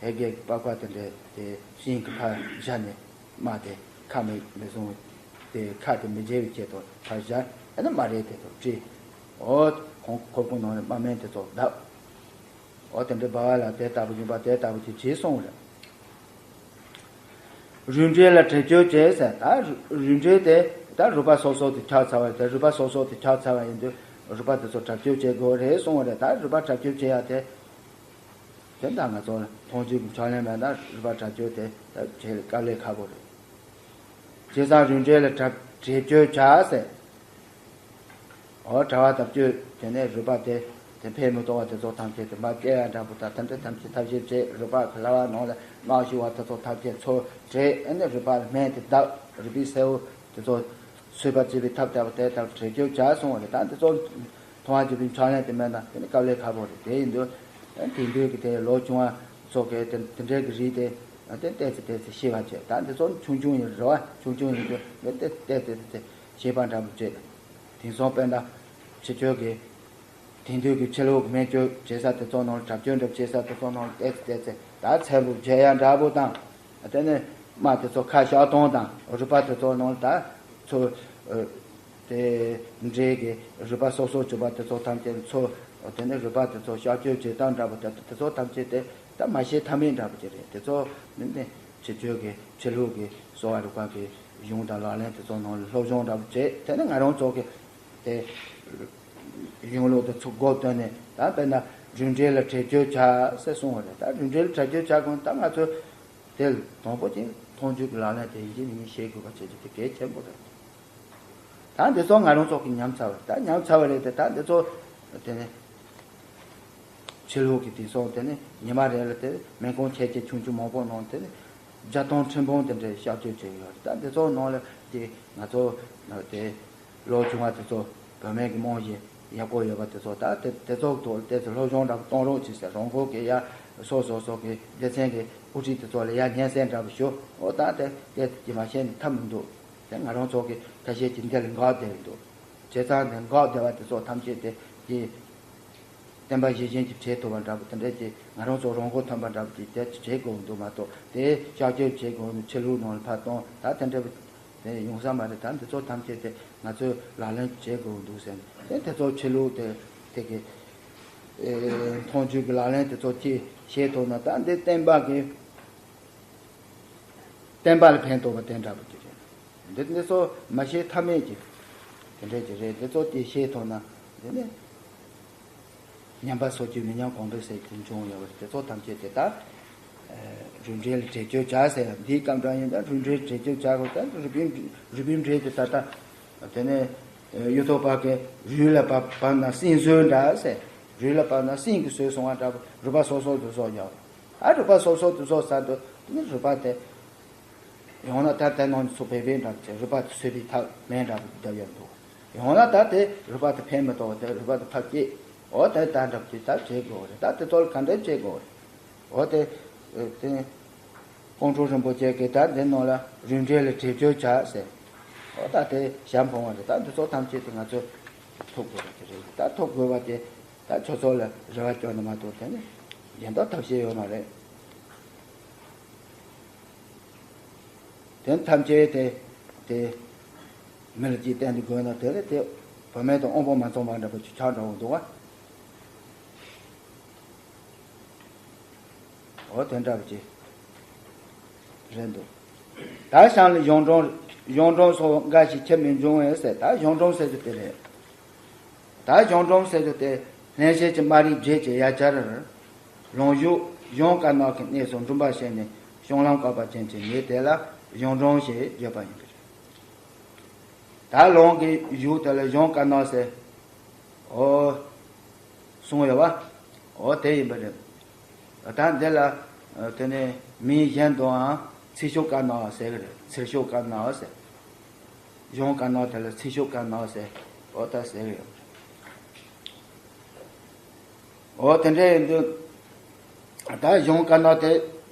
ཧེ་གེ་གི་པགས་པ་དེ་འདྲ་དེ་ཤིང་གི་ཕར་བཞག་ནས་མ་དེ་ཁ་མི་མི་བཟུང་བའི་དེ་ཁ་དེ་མི་འབྱེད་པའི་ཆེད་དུ་ཕར་བཞག་ཨ་ནི་མ་རེད་དེ་ཚོ་བཀྲུས། འོ་ཁོང་ཁོག་པ་ནང་ནས་མ་སྨད་དེ་ཚོ་བརྡབས། འོ་དེ་འདྲའི་སྦ་བ་ལ་དེ་ལྟ་བུ་ཡིན་པ་དེ་ལྟ་བུ་ཅིག་བྱས་སོང་རེད། རུས་འབྲེལ་ལ་དྲེག་སྦྱོར་བྱས་ཟེར། ད་རུས་འབྲེལ་དེ་ད་རུས་པ་སོ་སོ་དེ་ཆགས་ཚར་བ་རེད། དེ་རུས་པ་སོ་སོ་དེ་ཆགས་ཚར་བ་ཡིན་དུས་རུས་པ་དེ་ཚོ་དྲག་སྦྱོར་བྱེད་དགོས་རེད་གསུངས་པ་རེད། ད་རུས་པ་དྲག་སྦྱོར་བྱེད་ཡ་དེ་དེ་ད་ང་ཚོ་ལ་མཐོང་ཆོས་ཀྱི་ཕྱག་ལེན་མེད་ན་རུས་པ་དྲག་སྦྱོར་དེ་ད་བྱེད་དཀའ་ལས་ཁག་པོ་རེད། བྱས་ཙང་རུས་འབྲེལ་ལ་དྲག་དྲེག་སྦྱོར་བྱ་ཟེར། འོ་དྲ་བ་དང་བཅོས་དེ་ནས་རུས་པ་དེ་ དེ་ཕན་མི་ཐོགས་པ་དེ་ཚོ་ཐམས་ཅད་དེ་མར་སྐྱེལ་ཡ་འདྲ་པོ་དང་། དེ་འདྲ་ཐམས་ཅད་ཐབས་ཤེས་བྱས། རུས་པ་གི་ལྷ་བ་ནང་ལ་རྨ་ཤི་བ་དེ་ཚོ་ཐམས་ཅད་ཚུར་བྲེགས། ཨ་ནི་རུས་པ་ལ་སྨན་དེ་བཏབ། རུས་པའི་སེར་པོ་དེ་ཚོ་གསོས་པར་བྱེད་པའི་ཐབས་ལྟ་བུ་དེ་ལྟར་བྱེད་རྒྱུ་བྱ་གསུངས་པ་རེད། ད་འདི་ཚོ་མཐོང་བ་བརྒྱུད་པའི་ཕྱག་ལེན་དེ་མེད་ན་དེ་ནི་དཀའ་ལས་ཁག་པོ་རེད། དེ་ཡིན་དུས་དེང་དུས་ཀྱི་དེ་ལོ་ཆུང་བ་ཚོ་གི་དེ་དེ་འདྲའི་གི་རིགས་དེ་དེ་བལྟས་ཚེ་བལྟས་ཚེ་ཤེས་པ་བྱས། ད་འདི་ཚོ་ཆུང་ཆུང་ཡིན་རེད་བ། ཆུང་ཆུང་ཡིན་དུས་དེ་བལྟས་བལྟས་ཚེ་བལྟས་ཚེ་ཤེས་པ་འདྲ་པོ་བྱས། དེང་སང་དཔེར་ན་ཕྱི་ཆོས་ཀྱི་དེང་དུས་ཀྱི་ཕྱི་ལུགས་སྨན་བཅོས་བྱེད་ས་དེ་ཚོ་ནང་ལ། གྲྭ་བཅོས་འདྲ་བྱེད་ས་དེ་ཚོ་ནང་ལ་བལྟས་ཚེ་བལྟས་ཚེ་ད་ཚད་པོ་བརྗེ་ཡ་འདྲ་པོ་དང་། དེ་ནས་རྨ་དེ་ཚོ་ཁ་བཤལ་གཏོང་དང་། རུས་པ་དེ་ཚོ་ནང་ལ་ད་ཚུར་དེ་འདྲའི་གི་རུས་པ་སོ་སོ་བྱུག་པ་དེ་ཚོ་ཐམས་ཅད་ཚུར། དེ་ནས་རུས་པ་དེ་ཚོ་གཤག་བཅོས་བྱེད་སྟངས་འདྲ་པོ་དེ་དེ་ཚོ་ཐམས་ཅད་དེ་ད་མ་ཤེས་ཐབས་མེད་འདྲ་པོ་ཅིག་རེད། དེ་ཚོ་ནི་ནི་ཕྱི་ཆོས་ཀྱི་ཕྱི་ལུགས་ཀྱི་གསོ་བ་རིག་པ་གི་གཞུང་དང་ལག་ལེན་དེ་ཚོ་ནང་ལ་སློབ་སྦྱོང་འདྲ་པོ་བྱས། དེ་ནས་ང་རང་ཚོ་གི་དེ་གཞུང་ལུགས་དེ་ཚོ་སྒོ་བསྟུན་ནས། ད་དཔེར་ན་རུས་འབྲེལ་ལ་བྲེག་སྦྱོར་བྱ་ཟེར་གསུངས་པ་རེད། ད་རུས་འབྲེལ་ལ་བྲེག་སྦྱོར་བྱ་དགོས་ན་ད་ང་ཚོས་དེ་དང་པོ་ཅིག་མཐོང་ཆོས་ཀྱི་ལག་ལེན་དེ་ཡིན་གཅིག་མིན་གཉིས་ཤེས་དགོས་པ་བྱེད་རྒྱུ་དེ་གལ་ཆེན་པོ་རེད། ད་འདི་ཚོ་ང་རང་ཚོ་གི་ཉམས་ཚར་བ་རེད། ད་ཉམས་ཚར་བ་རེད་དེ། ད་འདི་ཚོ་དེ་ནས་ཕྱི་ལུགས་ཀྱི་དེང་སང་དེ་ནས་ཉི་མ་རེ་ལ་དེ་སྨན་ཁང་ཆེ་ཆེ་ཆུང་ཆུང་མང་པོ་ནང་དེ་ནས་བརྒྱ་སྟོང་ཁྲི་འབུམ་དེ་འདྲའི་གཤག་བཅོས་བྱས་ཡོད་རེད། ད་འདི་ཚོ་ནང་ལ་དེ་ང་ཚོ་དེ་ལོ་ཆུང་བ་དེ་ཚོ་བུད་མེད་ཀྱི་རྨང་གཞི་ཡག་པོ་ཡོད་པ་དེ་ཚོ། ད་དེ་དེ་ཚོ་ཐོག་ལ་བལྟས་ཚེ་སློབ་སྦྱོང་འདྲ་པོ་གཏོང་རོགས་གྱིས་ཟེར། རང་ཁུལ་གྱི་ཡ་སོ་སོ་སོ་གི་སྡེ་ཚན་གྱི་དབུ་ཁྲིད་དེ་ཚོ་ལ་ཡ་སྙན་སེང་འདྲ་པོ་ཞུ། འོ་ད་དེ་དེ་དེ་མ་བྱས་ན་ཐབས་མི་འདུག་དེ་ང་རང་ཚོ་གི་ཁ་ཤས་ཀྱིས་འདི་ལ་འགག་བསྡད་འདུག་བྱས་ཙང་དེ་འགག་བསྡད་པ་དེ་ཚོ་ཐམས་ཅད་དེ་དེ་བསྟན་པ་གཞི་བཞིན་གྱི་བྱེད་ཐུབ་པ་འདྲ་པོ་དེ་འདྲ་ཅིག་ང་རང་ཚོ་རང་མགོ་ཐོན་པ་འདྲ་པོ་ཅིག་དེ་བྱེད་དགོས་འདུག་མ་གཏོགས། དེ་གཤག་བཅོས་བྱེད་དགོས་འདུག་ཕྱི་ལུགས་ནང་ལ་ཕར་གཏོང་། ད་དེ་འདྲ་པོ་དེ་ཡོང་ས་མ་རེད། ད་འདི་ཚོ་ཐམས་ཅད་དེ་ང་ཚོས་ལག་ལེན་བྱེད་དགོས་འདུག་ཟེར་ནས། དེ་དེ་ཚོ་ཕྱི་ལུགས་དེ་དེ་གི་ཨེ་མཐོང་ཆོས་ཀྱི་ལག་ལེན་དེ་ཚོ་ཅིག་བྱེད་ཐུབ་ན། ད་འདི་བསྟན་པ་གི་བསྟན་པ་ལ་ཕན་ཐོགས་པ་དེ་འདྲ་པོ་ཅིག་རེད། འདི་འདི་ཚོ་མ་ཤེས་ཐབས་མེད་ཅིག་དེ་འདྲ་ཅིག་རེད། འདི་ཚོ་དེ་ཤེས་ཐུབ་ན་འདི་ནི་ཉམས་པ་སོར་ཆུད་མི་ཉམས་གོང་འཕེལ་ཟེར་གྱི་འབྱུང་ཡོད་པ་རེད། དེ་ཚོ་ཐམས་ཅད་དེ་ད་རུས་འབྲེལ་བྲེག་སྦྱོར་བྱ་ཟེར། འདིའི་སྐབས་འདྲ་ཡིན་ད་རུས་འབྲེལ་བྲེག་སྦྱོར་བྱ་དགོས། ད་རུས་པའི་རུས་པའི་འབྲེལ་དེ་ད་ལྟ་དེ་ནས་གཡུ་ཐོག་པ་གི་རུས་ལ་བབ་བབ་ན་སྲིན་ཟོས་འདྲ་ཟེར། རུས་ལ་བབ་ན་སྲིན་གྱིས་ཟོས་སོང་བ་འདྲ་པོ། རུས་པ་སོ་སོ་དེ་ཚོ་ཡོད། ཨ་རུས་པ་སོ་སོ་དེ་ཚོ་ཟེར་དུས་དེ་ནི་རུས་པ་དེ་ཡང་ན་ད་ལྟ་ནང་ཚུད་པའི་བེ་འདྲ་བྱས་རུས་པ་དེ་གསོས་པའི་ཐབས་མེད་འདྲ་པོ་བརྒྱབ་ཡོད་འདུག་ཡང་ན་ད་དེ་རུས་པ་དེ་ཕན་མི་ཐོགས་པ་དེ་རུས་པ་དེ་ཕར་སྐྱེས། འོ་དེ་ད་འདྲ་པོ་ཅིག་ད་བྱེད་དགོས་རེད། ད་དེ་ཚོ་ལ་ག་འདྲ་བྱེད་དགོས་རེད། འོ་དེ་དེ་ཀོང་སྤྲུལ་རིན་པོ་ཆེ་གིས་ད་འདི་ནང་ལ་རུས་འབྲེལ་ལ་བྲེག་སྦྱོར་བྱ་ཟེར། འོ་ད་དེ་ཞལ་འཕངས་པ་རེད། ད་འདི་ཚོ་ཐམས་ཅད་དེ་ང་ཚོས་ཐུབ་དགོས་པ་དེ་རེད། ད་ཐུབ་དགོས་པ་དེ་ད་ཁྱོད་ཚོ་ལ་རེ་བ་བཅོལ་ནི་མ་གཏོགས་དེ་ནི་གཞན་དག་ཐབས་ཤེས་ཡོད་མ་རེད། དེ་ཐམས་ཅད་དེ་དེ་མི་ལ་ཅིག་བསྟན་དུ་དགོས་ན་དེ་ལ་དེ་བུད་མེད་དང་དབང་པོ་མ་ཚང་བ་འདྲ་པོ་ཅིག་ཆགས་འགྲོ་འདུག་བ། འོ་དེ་འདྲ་པོ་ཅིག་རེད་འདུག་ད་ཞང་ལ་གཞུང་དྲུང་གཞུང་དྲུང་སོགས་འགའ་ཞིག་ཁྱད་མི་འབྱུང་བས་ཟེར། ད་གཞུང་དྲུང་ཟེར་རྒྱུ་དེ་རེད། ད་གཞུང་དྲུང་ཟེར་རྒྱུ་དེ་ལྷན་སྐྱེས་ཀྱི་སྨ་རའི་རྒྱུད་ཀྱི་ཡ་གྱལ་ར། ལུང་གཞུག་གཞུང་དཀར་ནག་གི་གནས་སུ་འགྲུལ་པ་བྱས་ནས་གཤོང་ལམ་བཀག་པ་ཅན་གྱི་མི་དེ་ལ་གཞུང་དྲུང་ཞེས་བརྗོད་པ་ཡིན་པས། ད་ལུང་གི་གཞུག་དེ་ལ་གཞུང་དཀར་ནག་ཟེར། འོ། གསུངས་ཡོད་པ། འོ་དེ་ཡིན་པ་རེད། ད་འདི་ལ་དེ་ནས་མིང་གཞན་དུའང་ཚེ་ཤུགས་དཀར་ནག་ཟེར་གི་རེད། ཚེ་ཤུགས་དཀར་ནག་ཟེར། གཞུང་དཀར་ནག་དེ་ལ་ཚེ་ཤུགས་དཀར་ནག་ཟེར། འོ་ད་ཟེར་གི་ཡོད་པ་རེད། འོ་དེ་འདྲ་ཡིན་དུས་ད་གཞུང་དཀར་ནག་དེ་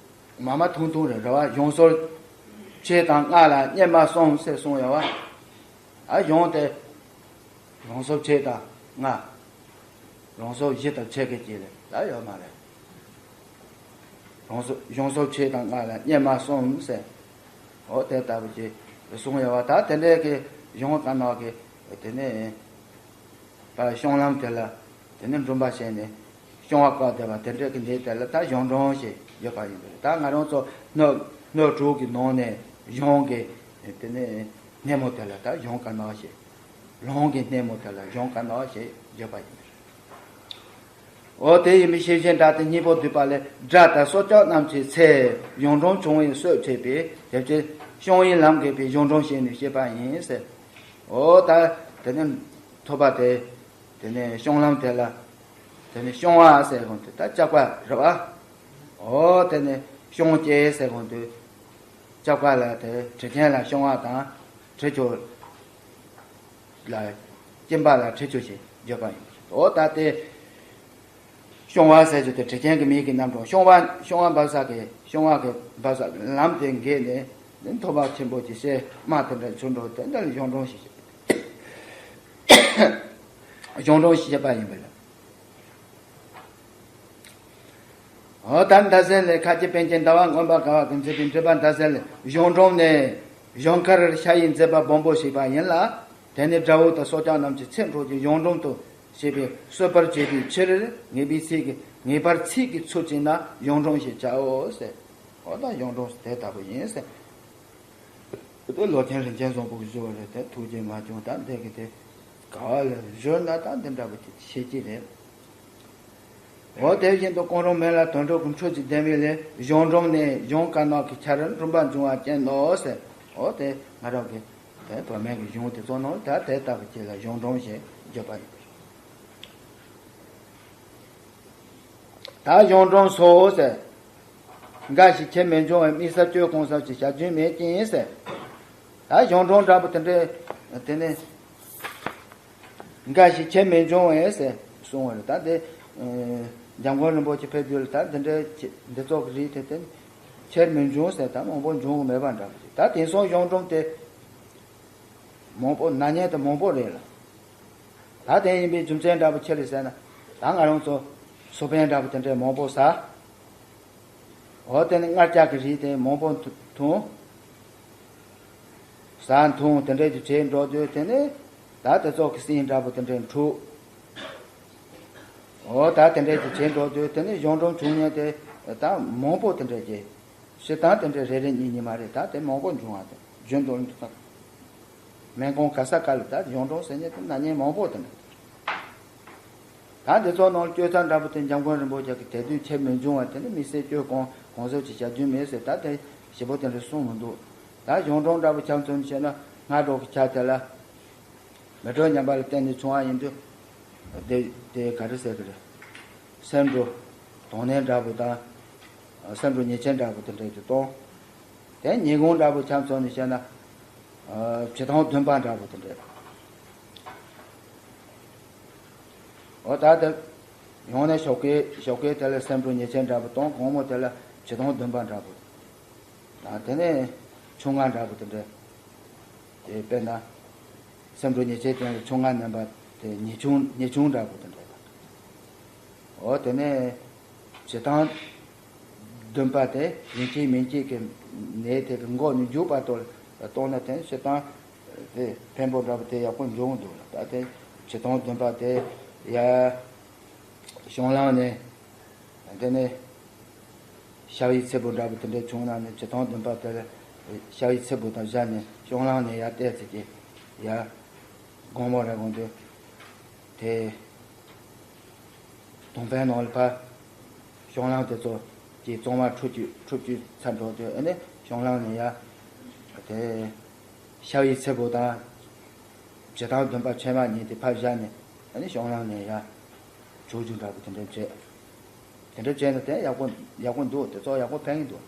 མ་མ་ཐུང་ཐུང་རེད། རེད་བ། གཞུང་སོར་ཕྱེད་དང་ལྔ་ལ་སྙེ་མ་གསུམ་ཟེར་གསུངས་ཡོད་བ། ཨ་གཞུང་དེ་གཞུང་སོར་ཕྱེད་དང་ལྔ། གཞུང་སོར་བཞི་དང་ཕྱེད་ཀྱི་དཀྱིལ་ལ་ད་ཡོད་མ་རེད། གཞུང་སོར་གཞུང་སོར་ཕྱེད་དང་ལྔ་ལ་སྙེ་མ་གསུམ་ཟེར། འོ་དེ་ལྟ་བུ་ཅིག་གསུངས་ཡོད་བ། ད་དེ་འདྲའི་གི་གཞུང་དཀར་ནག་གི་དེ་ནས་ད་གཤོང་ལམ་དེ་ལ་དེ་ནས་འགྲུལ་པ་བྱས་ནས་གཤོང་བ་བཀག་བསྡད་པ་དེ་འདྲའི་གི་འདི་དེ་ལ་ད་གཞུང་དྲུང་ཞེས་བརྗོད་པ་ཡིན་པས། ད་ང་རང་ཚོ་སྣོད་སྣོད་དྲུག་གི་ནང་ནས་གཞུང་གི་དེ་ནས་སྣེ་མོ་དེ་ལ་ད་གཞུང་དཀར་ནག་ཞེས། ལུང་གི་སྣེ་མོ་དེ་ལ་གཞུང་དཀར་ནག་ཞེས་བརྗོད་པ་ཡིན་པས། འོ་དེ་ཡིན་པའི་ཤེས་བཞིན་སྒྲ་དེ་སྙིང་པོ་བསྡུས་པ་ལས། སྒྲ་དང་སྲོག་ཆགས་རྣམས་ཀྱི་ཚེ་གཞུང་དྲུང་བྱུང་བའི་སྲོལ་ཕྱེ་བས། དེ་ཕྱིར་གཤོང་བའི་ལམ་གྱིས་པའི་གཞུང་དྲུང་ཞེས་ནི་བཤད་པ་ཡིན་ཟེར། འོ་ད་དེ་ནི་ཐོབ་པ་དེ་དེ་ནས་གཤོང་ལམ་དེ་ལ་ དེ་ནས་སྐྱོང་བ་ཟེར་གོང་དུ་ད་ལྕགས་པ་རེད་བ། འོ་དེ་ནས་སྐྱོང་བྱེད་ཟེར་གོང་དུ་ལྕགས་པ་ལ་དེ་གྲི་གན་ལ་སྐྱོང་བ་དང་གྲི་ཆོད་ལ་སྐྱིན་པ་ལ་གྲི་ཆོད་ཞེས་བརྗོད་པ་ཡིན། འོ་ད་དེ་སྐྱོང་བ་ཟེར་རྒྱུ་དེ་གྲི་གན་གྱི་མིང་གི་རྣམ་གྲངས། སྐྱོང་བ་སྐྱོང་བ་འབབ་ས་གི་སྐྱོང་བ་གི་འབབ་ས་ལམ་དེ་འགེལ་ནས་ནི་ཐོག་མ་ཆེན་པོ་གྱི་ཤེས་མ་དེ་འདྲ་བྱུང་འགྲོ་དེ་འདྲ་ལ་གཞུང་གྲོང་ཞེས་བཤད། གཞུང་གྲོང་ཞེས་བཤད་པ་ཡིན་པ་ལ། འོ་ད་མདའ་གསལ་ལས། ཁ་ཆེ་པཎ་ཆེན་ཟླ་བ་མངོན་པར་དགའ་བ་གིས་མཛད་པའི་འགྲེལ་པ་མདའ་གསལ་ལས། གཞུང་གྲོང་ནས་གཞུང་མཁར་ཤ་ཡི་མཛེས་པ་སྦོམ་པོ་ཞེས་པ་ཡིན་ལ། དེ་ནི་དགྲ་བོ་དང་སྲོག་ཆགས་རྣམས་ཀྱི་ཚེ་འཕྲོག་རྒྱུ་གཞུང་གྲོང་དུ་བྱེད་པའི་གསོད་པར་བྱེད་པའི་ཕྱིར། ངེས་པའི་ཚིག་གི་ངེས་པར་ཚིག་གི་ཚུལ་བྱས་ན་གཞུང་གྲོང་ཞེས་བྱའོ་ཟེར། འོ་ད་གཞུང་གྲོང་དེ་ལྟ་བུ་ཡིན་ཟེར། དེ་ལོ་ཆེན་རིན་ཆེན་བཟང་པོ་གིས་ཞུ་བ་རེད་དེ། ཐུགས་རྗེ་མ་བྱུང་། ད་འདི་གི་དེ་ག་བ་ལ་བཞོན་ན་ད་འདི་འདྲ་བོ་ཅིག་ཤེས་ཀྱི་རེད། འོ་དེ་བཞིན་དུ་ཀོང་རོང་སྨན་བླ་དོན་གྲུབ་ཀྱི་འཕྲོས་ཀྱི་ལྡེ་མིག་ལས། གཞུང་གྲོང་ནས་གཞུང་དཀར་ནག་གི་ཆར་འབྲུམ་པ་འབྱུང་བ་ཅན་ནོ་ཟེར། འོ་དེ་ང་རང་གི་དེ་བོད་སྨན་གྱི་གཞུང་དེ་ཚོ་ནང་ད་དེ་ལྟ་བུ་ཅིག་ལ་གཞུང་གྲོང་ཞེས་བརྗོད་པ་ཡིན། ད་གཞུང་གྲོང་སོགས་ཟེར། འགའ་ཞིག་ཁྱེར་མི་འབྱུང་བས། དམིགས་བསལ་བཅོས་གང་ཟག་ཅིག་བྱ་རྒྱུ་མེད་ཅིང་ཟེར། ད་གཞུང་གྲོང་འདྲ་པོ་དེ་འདྲའི་དེ་ནི་འགའ་ཞིག་ཁྱེར་མི་འབྱུང་བས་ཟེར་གསུངས་པ་རེད། ད་དེ་འཇམ་མགོན་རིན་པོ་ཆེ་ཕེབས་དུས་ལ་ད་འདི་འདྲའི་འདི་ཚོགས་ཀྱི་རིགས་དེ་དེ་ནི་ཁྱེར་མི་འབྱུང་ཟེར། ད་མང་པོ་འབྱུང་གི་མེད་པ་འདྲ་པོ་ཞིག་ད་དེང་སང་གཞུང་གྲོང་དེ་མང་པོ་ན་ཉེན་དེ་མང་པོ་རེད་ལ། ད་དེ་ཡིན་པའི་རྒྱུ་མཚན་འདྲ་པོ་ཆི་རེད་ཟེར་ན། ད་ང་རང་ཚོ་གསོ་སྤེན་འདྲ་པོ་དེ་འདྲའི་མང་པོ་ཟ། འོ་དེ་ནི་མངར་སྐྱ་གི་རིགས་དེ་མང་པོ་འཐུ་འཐུང་། ཟ་འཐུང་དེ་འདྲའི་དུ་བྱས་འགྲོ་དུས་དེ་ནི་ད་དེ་ཚོགས་ཀྱི་སྲིན་འདྲ་པོ་དེ་འདྲའི་འཁྲུག་འོ་ད་དེ་འདྲའི་དུ་བྱས་འགྲོ་དུས་དེ་ནི་གཞུང་གྲོང་བྱུང་ཉེན་དེ་ད་མང་པོ་དེ་འདྲའི་གྱི། སྤྱིར་བཏང་དེ་འདྲའི་རེ་རེ་གཉིས་གཉིས་མ་རེད། ད་དེ་མང་པོ་འབྱུང་བ་དེ་རྒྱུན་དུ་འདུག་ད། སྨན་ཁང་ག་ས་ག་ལ་ད་གཞུང་གྲོང་ཟེར་ཉེན་དེ་ན་ཉེན་མང་པོ་དེ་འདྲ། ད་འདི་ཚོ་ནང་སྤྱོད་ཚར་འདྲ་པོ་དེ་འཇམ་མགོན་རིན་པོ་ཆེ་གི་དད་འདུན་ཆེར་མི་འབྱུང་བ་དེ་ནི་དམིགས་བསལ་སྤྱོད་གང་གང་ཟག་ཅིག་བྱ་རྒྱུ་མེད་ཟེར། ད་དེ་ཞེ་པོ་དེ་འདྲ་གསུངས་མི་འདུག་ད་གཞུང་གྲོང་འདྲ་པོ་ཆ་མཚོན་བྱས་ན་སྔ་དྲོ་གི་ཆ་དེ་ལ། མི་དྲོ་ཉམས་པ་ལ་བརྟེན་ནས་བྱུང་བ་ཡིན་དུས། དེ་དེ་ག་རེ་ཟེར་གི་རེད། སེམས་འགྲོ་དང་ནད་འདྲ་པོ་དང་། སེམས་འགྲོ་ཉེས་ཆད་འདྲ་པོ་དེ་འདྲ་ཞིག་གཏོང་། དེ་ཉིན་གུང་འདྲ་པོ་ཆ་མཚོན་ནས་བཤད་ན། བྱེ་ཐང་བདུན་པ་འདྲ་པོ་དེ་འདྲ། འོ་ད་དེ་ཡང་ནས་ཞོགས་ཀས་ཞོགས་ཀས་དེ་ལ་སེམས་འགྲོ་ཉེས་ཆད་འདྲ་པོ་གཏོང་། དགོང་མོ་དེ་ལ་བྱེ་ཐང་བདུན་པ་འདྲ་པོ། དང་དེ་ནས་ཆུང་ང་འདྲ་པོ་དེ་འདྲ། དེ་དཔེར་ན། སེམས་འགྲོ་ཉེས་ཆད་སྟེང་ལ་ཆུང་ང་མནན་པ་དེ་ཉེས་ཆུང་ཉེས་ཆུང་འདྲ་པོ་དེ་འདྲ་དང་། འོ་དེ་ནས་བྱེ་ཐང་བདུན་པ་དེ་ཡིན་གཅིག་མིན་གཅིག་གི་ནད་དེ་གི་འགོ་ནས་མཇུག་བར་དུ་གཏོང་ན་དེ་བྱེ་ཐང་དེ་ཕན་པོ་འདྲ་པོ་དེ་ཡག་པོ་འབྱུང་འདུག་ད་དེ་བྱེ་ཐང་བདུན་པ་དེ་ཡ་བྱང་ལམ་ནས། དེ་ནས་ཤ་བའི་ཚད་པོ་འདྲ་པོ་དེ་འདྲ་བྱུང་ན་ནི་བྱེ་ཐང་བདུན་པ་དེ་ལ་ཤ་བའི་ཚད་པོ་དང་སྦྱར་ནས་བྱང་ལམ་ནས་ཡར་བལྟས་ཚེ་ཀྱི་ཡར་དགོང་མོ་རེ་དགོང་དུ་དེ་དོང་པའི་ནང་ལ་ཕར་བྱང་ལམ་དེ་ཚོ་ཀྱི་གཙང་མ་འཁྲུ་བཅུག་འཁྲུ་བཅུག་ཚར་འགྲོ་དུས་ཨ་ནི་བྱང་ལམ་ནས་ཡར་དེ། ཤ་བའི་ཚད་པོ་དང་། བྱེ་ཐང་བདུན་པ་ཕྱེ་མ་གཉིས་དེ་ཕར་བཞག་ནས་ཨ་ནི་བྱང་ལམ་ནས་ཡར་བྱུག་རྒྱུ་འདྲ་པོ་དེ་འདྲ་བྱས། དེ་འདྲ་བྱས་ན་དེ་ཡག་པོ་ཡག་པོ་འདུག་དེ་ཚོ་ཡག་པོ་ཕན་གྱི་འདུག་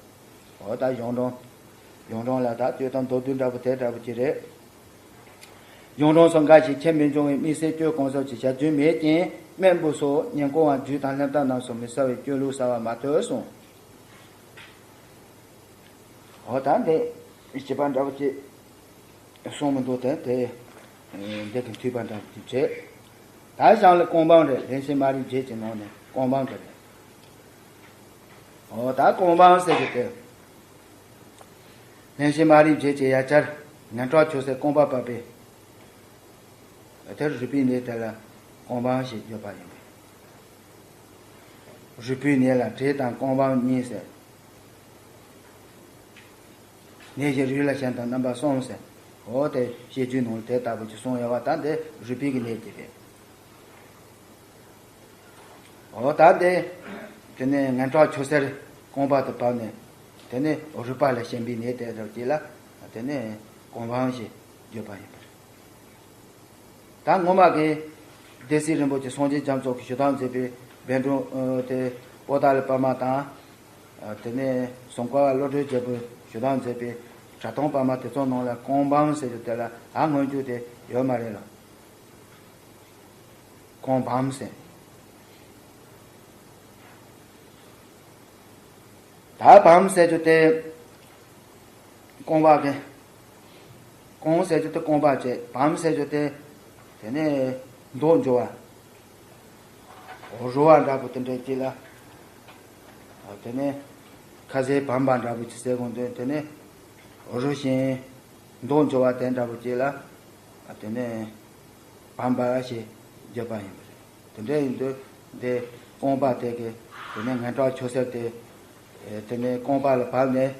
འོ་ད་གཞུང་གྲོང་གཞུང་གྲོང་ལ་ད་སྤྱོད་དང་མདོར་བསྡུས་འདྲ་པོ་དེ་འདྲ་པོ་ཅིག་རེད། གཞུང་གྲོང་སོགས་འགའ་ཞིག་ཁྱེར་མི་འབྱུང་བས། དམིགས་བསལ་སྤྱོད་གང་ཟག་ཅིག་བྱ་རྒྱུ་མེད་ཀྱང་སྨན་བུ་སོགས་ཉིན་གུང་བ་རྒྱུ་དང་ལྷན་ཐབས་རྣམས་སུ་མི་གསལ་བའི་སྤྱོད་ལུགས་གསལ་བ་མ་ཐོས་གསུངས། འོ་ད་འདི་བྱིས་པ་འདྲ་བོ་ཅིག་གསུང་མི་འདུག་དེ་དེ་འདི་གི་མཐུས་པ་འདྲ་བོ་ཅིག་བྱས། ད་ཞང་ལ་ཀོང་པང་རེད། ལྷན་སྐྱེས་མ་རིག་བརྒྱད་ཀྱི་ནང་ནས་ཀོང་པང་དེ་རེད། འོ་ད་ཀོང་པང་ཟེར་གི་དེ་ལྷན་སྐྱེས་མ་རིག་བརྒྱད་ཀྱི་ཡ་གྱལ་ངན་གྲགས་ཆོས་ཟེར་ཀོང་པ་བབས་པས། དེར་རུས་པའི་ནད་དེ་ལ་ཀོང་པང་ཞེས་བརྗོད་པ་ཡིན་པས། རུས་པའི་ནད་ལ་དྲེད་དང་ཀོང་པང་གཉིས་ཟེར། ནད་ཀྱི་རིགས་ལ་གཞན་དང་རྣམ་པ་གསུམ་ཟེར། འོ་དེ་བཤད་རྒྱུད་ནང་ལ་དེ་ལྟ་བུ་ཅིག་གསུངས་ཡོད་པ། ད་འདི་རུས་པའི་གི་ནད་ཀྱི་རེད། འོ་ད་འདི་དེ་ནས་ངན་གྲགས་ཆོས་ཟེར་ཀོང་པ་དུ་བབས་ནས་དེ་ནས་རུས་པ་ལ་ཞེན་པའི་ནད་དེ་རུ་ཅིག་ལ་དེ་ནས་ཀོང་པང་ཞེས་བརྗོད་པ་ཡིན་པ་རེད། ད་སྔོན་མ་གི་སྡེ་སྲིད་རིན་པོ་ཆེ་སངས་རྒྱས་རྒྱ་མཚོ་གིས་ཞུ་དག་མཛད་པའི་ བཻ་ཌཱུརྱ་དེ་པོ་ཏཱ་ལའི་པདྨ་དང་། དེ་ནས་ཟུང་བཀའ་བློ་གྲོས་རྒྱལ་པོས་ཞུ་དག་མཛད་པའི་གྲྭ་ཐོག་པདྨ་དེ་ཚོ་ནང་ལ་ཀོང་བམ་ཟེར་རྒྱུ་དེ་ལ་ད་སྔོན་འཇུག་དེ་ཡོད་མ་རེད་ལ། ཀོང་བམ་ཟེར། ད་བམ་ཟེར་རྒྱུ་དེ། རྐང་པ་གི། རྐང་ཟེར་རྒྱུ་དེ་རྐང་པ་བྱས། བམ་ཟེར་རྒྱུ་དེ། དེ་ནས་མདོག་འཇོ་བ། རུ་བ་འདྲ་པོ་དེ་འདྲ་ཅིག་ལ། དེ་ནས་ཁ་ཟས་བམ་པ་འདྲ་པོ་ཅིག་ཟེར་དགོས་འདུག་དེ་ནས་རུ་ཞིང་མདོག་འཇོ་བ་དེ་འདྲ་པོ་ཅིག་ལ། དེ་ནས་བམ་པ་ཞེས་བརྗོད་པ་ཡིན་པ་རེད། དེ་འདྲ་ཡིན་དུས་འདི་རྐང་པ་དེ་གི་དེ་ནས་ངན་སྐྲག་ཆུ་སེར་དེ། དེ་ནས་རྐང་པ་ལ་བབས་ནས་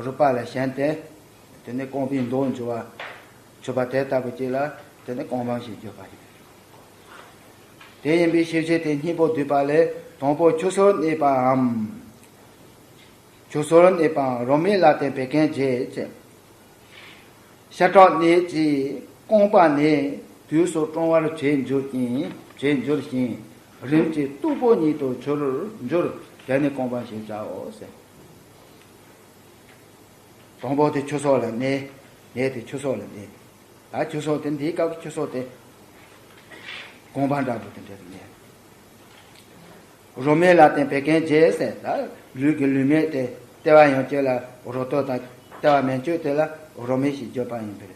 རུས་པ་ལ་ཞོན་ཏེ། དེ་ནས་རྐང་པའི་མདོག་འཇོ་བ་ཆུ་བ་དེ་ལྟ་བུ་ཅིག་ལ་དེ་ནས་རྐང་བམ་ཞེས་བརྗོད་པ་ཡིན། དེ་ཡིན་པའི་ཤེས་བྱེད་དེ་གཉིས་པོ་བསྡུས་པ་ལས་དང་པོ་ཁྱུ་སོར་གནས་པའམ། ཁྱུ་སོར་གནས་པའམ་རོ་མའི་ལ་བརྟེན་བད་ཀན་བརྒྱད་ཅེས། ཤ་ཁྲག་གནས་ཀྱི་རྐང་པ་ནས་དུས་སུ་གྲང་བར་བྱེད་འགྱུར་ཞིང་། བྱེད་འགྱུར་ཞིང་། རིམ་གྱིས་སྟུག་པོ་ཉིད་དུ་གྱུར་འགྱུར། དེ་ནི་རྐང་བམ་ཞེས་བྱའོ་ཟེར། དང་པོ་དེ་ཁྱུ་སོར་ལ་གནས། གནས་དེ་ཁྱུ་སོར་ལ་གནས། ད་ཁྱུ་སོར་དེ་འདིའི་སྐབས་ཀྱི་ཁྱུ་སོར་དེ་རྐང་བམ་འདྲ་པོ་དེ་འདྲ་རེད་ནས། རོ་མའི་ལ་བརྟེན་བད་ཀན་བརྒྱད་ཟེར། ད་ལུས་ཀྱི་ལུས་སྨད་དེ་ལྟེ་བ་ཡན་ཆད་ལ་རོ་སྟོད་དང་ལྟེ་བ་མན་ཆད་དེ་ལ་རོ་མའི་ཞེས་བརྗོད་པ་ཡིན་པས།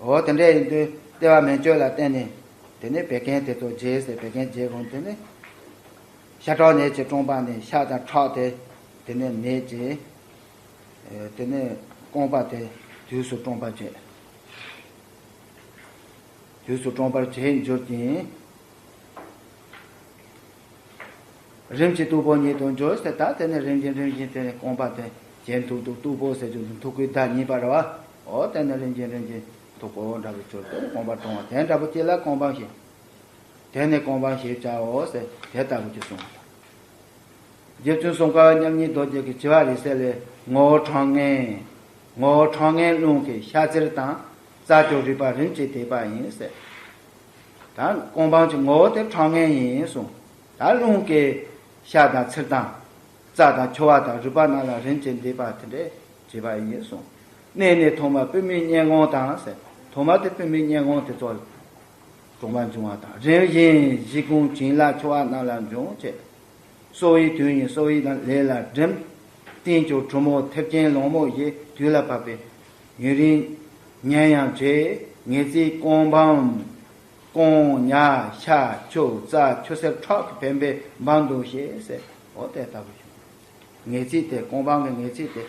འོ་དེ་འདྲ་ཡིན་དུས་ལྟེ་བ་མན་ཆད་ལ་བརྟེན་ནས་དེ་ནས་བད་ཀན་དེ་ཚོ་བརྒྱད་ཟེར། བད་ཀན་བརྒྱད་གོང་དེ་ནས་ཤ་ཁྲག་གནས་ཀྱི་རྐང་པ་ནས་ཤ་དང་ཁྲག་དེ་དེ་ནས་གནས་ཀྱི། དེ་ནས་རྐང་པ་དེ་དུས་སུ་གྲང་བར་བྱེད། དུས་སུ་གྲང་བར་བྱེད་འགྱུར་ཞིང་། རིམ་གྱིས་སྟུག་པོ་ཉིད་དུ་འགྱུར་ཟེར། ད་དེ་ནས་རིམ་བཞིན་རིམ་བཞིན་དེ་ནས་རྐང་པ་དེ་གྱེན་མཐུག་ཏུ། སྟུག་པོ་ཟེར་རྒྱུ་མཐུག་པོའི་ཟླ་གཉིས་པ་རེད་བ། འོ་དེ་ནས་རིམ་བཞིན་རིམ་བཞིན་མཐུག་པོ་འདྲ་པོ་གྱུར་ཏེ་རྐང་པ་གྲང་བ་དེ་འདྲ་པོ་ཅིག་ལ་རྐང་བམ་ཞེས། དེ་ནི་རྐང་བམ་ཞེས་བྱའོ་ཟེར་དེ་ལྟ་བུ་ཅིག་གསུངས། རྗེ་བཙུན་ཙོང་ཁ་པ་མཉམ་ཉིད་རྡོ་རྗེ་གིས་བྱེ་བ་རིང་བསྲེལ་ལས་ངོ་བོ་ཁྲག་ངན། ངོ་བོ་ཁྲག་ངན་རླུང་གི་ཤ་ཚིལ་དང་རྩ་བཅུ་རུས་པ་རིམ་གྱིས་འདེབས་པ་ཡིན་ཟེར། ད་རྐང་བམ་གྱི་ངོ་བོ་དེ་ཁྲག་ངན་ཡིན་གསུངས། ད་རླུང་གི་ཤ་དང་ཚིལ་དང་། རྩ་དང་ཆུ་བ་དང་རུས་པ་རྣམས་ལ་རིམ་གྱིས་འདེབས་པ་དེ་འདྲས་བྱེད་པ་ཡིན་གསུངས། གནས་ནི་ཐོག་མར་པུས་མོའི་སྙན་ངག་དང་ཟེར། ཐོག་མར་དེ་པུས་མོའི་སྙན་ངག་དེ་ཚོ་གྲོང་པར་འབྱུང་བ་དང་། རིམ་བཞིན་གཞི་ཁུང་བྱིན་རླབས་ཆུ་བ་རྣམས་ལ་འབྱུང་བྱེད། གསོ་བའི་དུས་ཡིན་གསོ་བའི་ལས་ལ་སྒྲིམ། རྟེན་གྱི་གྲུ་མོ་མཐེབ་ཀྱེན་ལོང་མོ་ཞེས་དུས་ལ་བབ་པའི་ཡུན་རིང་ཉལ་ཡང་བྱེད། ངེས་ཚིག་རྐང་བམ། རྐང་ཉ་ཤ་ཁྱུ་རྩ་ཆུ་སེར་ཁྲག་གི་བེམ་པོས་འབག་འདུག་ཞེས་ཟེར། འོ་དེ་ལྟ་བུ་བྱུང་། ངེས་ཚིག་དེ་རྐང་བམ་གྱི་ངེས་ཚིག་དེ།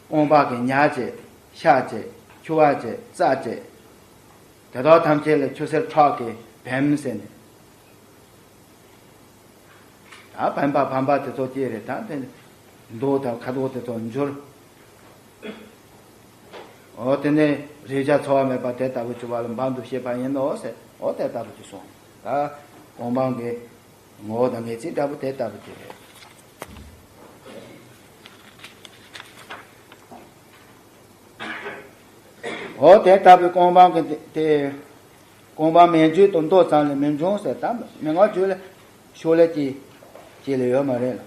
རྐང་པ་གི་ཉ་བྱས། ཤ་བྱས། ཁྱུ་བ་བྱས། རྩ་བྱས། དེ་དག་ཐམས་ཅད་ལ་ཆུ་སེར་ཁྲག་གི་བེམ་ཟེར་ནས། ད་བེམ་པ་བམ་པ་དེ་ཚོ་སྐྱེ་རེད། ད་དེ་མདོག་དང་ཁ་དོག་དེ་ཚོ་འགྱུར། འོ་དེ་ནས་རེག་བྱ་ཚོར་བ་མེད་པ་དེ་ལྟ་བུ་གྱུར་པ་ལ་འབག་འདུག་ཞེས་པ་ཡིན་ནོ་ཟེར། འོ་དེ་ལྟ་བུ་གྱུར་སོང་། ད་རྐང་བམ་གྱི་ངོ་བོ་དང་ངེས་ཚིག་འདྲ་པོ་དེ་ལྟ་བུ་དེ་རེད། འོ་དེ་ལྟ་བུའི་རྐང་བམ་གྱི་དེ། རྐང་བམ་མན་ཆད་དུ་མདོ་ཙམ་ལས་མི་འབྱུང་ཟེར། ད་མན་ངག་བརྗོད་ལ་ཤོ་ལས་ཀྱི་ཅི་ལས་ཡོད་མ་རེད་ལ།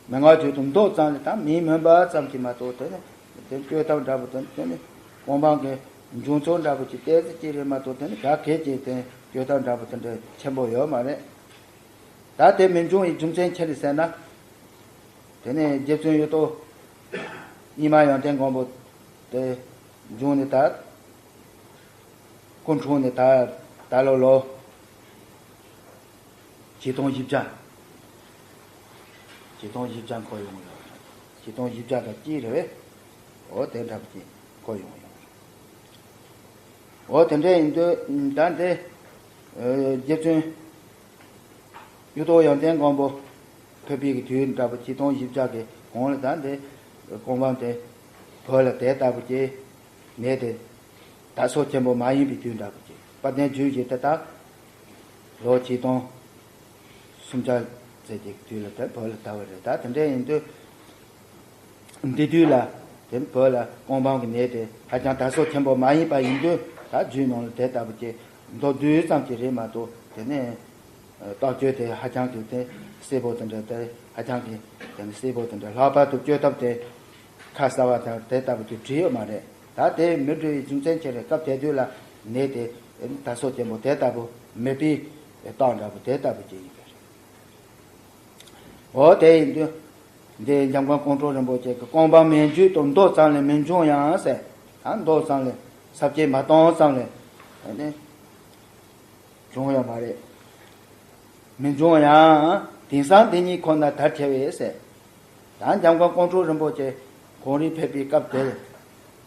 མན་ངག་བརྗོད་དུ་མདོ་ཙམ་ལས་ད་མིང་མངོན་པ་ཙམ་གྱིས་མ་གཏོགས་དེ་ནི་དེ་བརྗོད་ཐབས་འདྲ་པོ་དེ་ནི་དེ་ནི་རྐང་བམ་གྱི་འབྱུང་ཚུལ་འདྲ་པོ་ཅིག་ཏོག་ཙམ་ཅིག་རེད་མ་གཏོགས་དེ་ནི་ག་གེ་ཅིག་དེ་བརྗོད་ཐབས་འདྲ་པོ་དེ་འདྲ་ཆེན་པོ་ཡོད་མ་རེད། ད་དེ་མི་འབྱུང་བའི་རྒྱུ་མཚན་ཅི་རེད་ཟེར་ན། དེ་ནས་རྗེ་བཙུན་གཡུ་ཐོག་རྙིང་མ་ཡོན་ཏན་མགོན་པོ་དེ་བྱུང་ནས་ད། སྐུ་འཁྲུངས་ནས་ད་ད་ལོ་ལོ་ཆིག་སྟོང་བཞི་བརྒྱ། ཆིག་སྟོང་བཞི་བརྒྱ་འཁོར་ཡོང་ཡོད། ཆིག་སྟོང་བཞི་བརྒྱ་དང་གཅིག་རེད་པས། འོ་དེ་འདྲ་པོ་ཅིག་འཁོར་ཡོང་ཡོད། འོ་དེ་འདྲ་ཡིན་དུས་ད་འདི་རྗེ་བཙུན་གཡུ་ཐོག་ཡོན་ཏན་མགོན་པོ་ཕེབས་པའི་གི་དུས་འདྲ་པོ་ཆིག་སྟོང་བཞི་བརྒྱ་གི་གོང་ལ་ད་འདི་རྐང་བམ་དེ་བོད་ལ་དེ་ལྟ་བུ་ཅིག་གནས་དེ་དར་སྲོལ་ཆེན་པོ་མ་ཡིན་པའི་དུས་འདྲ་པོ་ཅིག་དཔལ་ལྡན་རྒྱུད་བཞི་དེ་དག་ལོ་ཆིག་སྟོང་སུམ་བརྒྱ་ཙམ་གྱི་དུས་ལ་དེ་བོད་ལ་དར་བ་རེད། ད་དེ་འདྲ་ཡིན་དུས་འདི་དུས་ལ་དེ་བོད་ལ་རྐང་བམ་གྱི་གནས་དེ་ཧ་ཅང་དར་སྲོལ་ཆེན་པོ་མ་ཡིན་པ་ཡིན་དུས་ད་རྒྱུད་ནང་ལ་དེ་ལྟ་བུ་ཅིག་ མདོར་བསྡུས་ཙམ་ཅིག་རེད་མ་གཏོགས། དེ་ནས་ཨ་རྟོགས་བརྗོད་དེ་ཧ་ཅང་གི་དེ་གསལ་པོ་དེ་འདྲ། དེ་ཧ་ཅང་གི་དེ་ནས་གསལ་པོ་དེ་འདྲ། ལྷག་པར་དུ་བཅོས་ཐབས་དེ་ཁ་གསལ་བ་དང་དེ་ལྟ་བུ་ཅིག་བྲིས་ཡོད་མ་རེད། ད་དེ་མི་འགྲོ་བའི་རྒྱུ་མཚན་ཅི་རེད། སྐབས་དེ་དུས་ལ་ནད་དེ་དར་སོ་ཆེན་པོ་དེ་ལྟ་བུ་མེད་པའི་རྟགས་འདྲ་བོ་དེ་ལྟ་བུ་ཅིག་ཡིན་པ་རེད། འོ་དེ་ཡིན་དུས། འདི་འཇམ་མགོན་ཀོང་སྤྲུལ་རིན་པོ་ཆེ་གི་རྐང་པ་མེ་མཆོད་དུ་འདོགས་ཙམ་ལས་མི་འབྱུང་ཡང་ཟེར། ད་འདོགས་ཙམ་ལས་ས་བཅད་མ་བཏང་ཙམ་ལས་ནི་འབྱུང་ཡོད་མ་རེད། མི་འབྱུང་ཡང་དེང་སང་འདི་ཉིད་ཁོ་ན་དར་ཁྱབ་པས་ཟེར། ད་འཇམ་མགོན་ཀོང་སྤྲུལ་རིན་པོ་ཆེ་གངས་རིར་ཕེབས་པའི་སྐབས་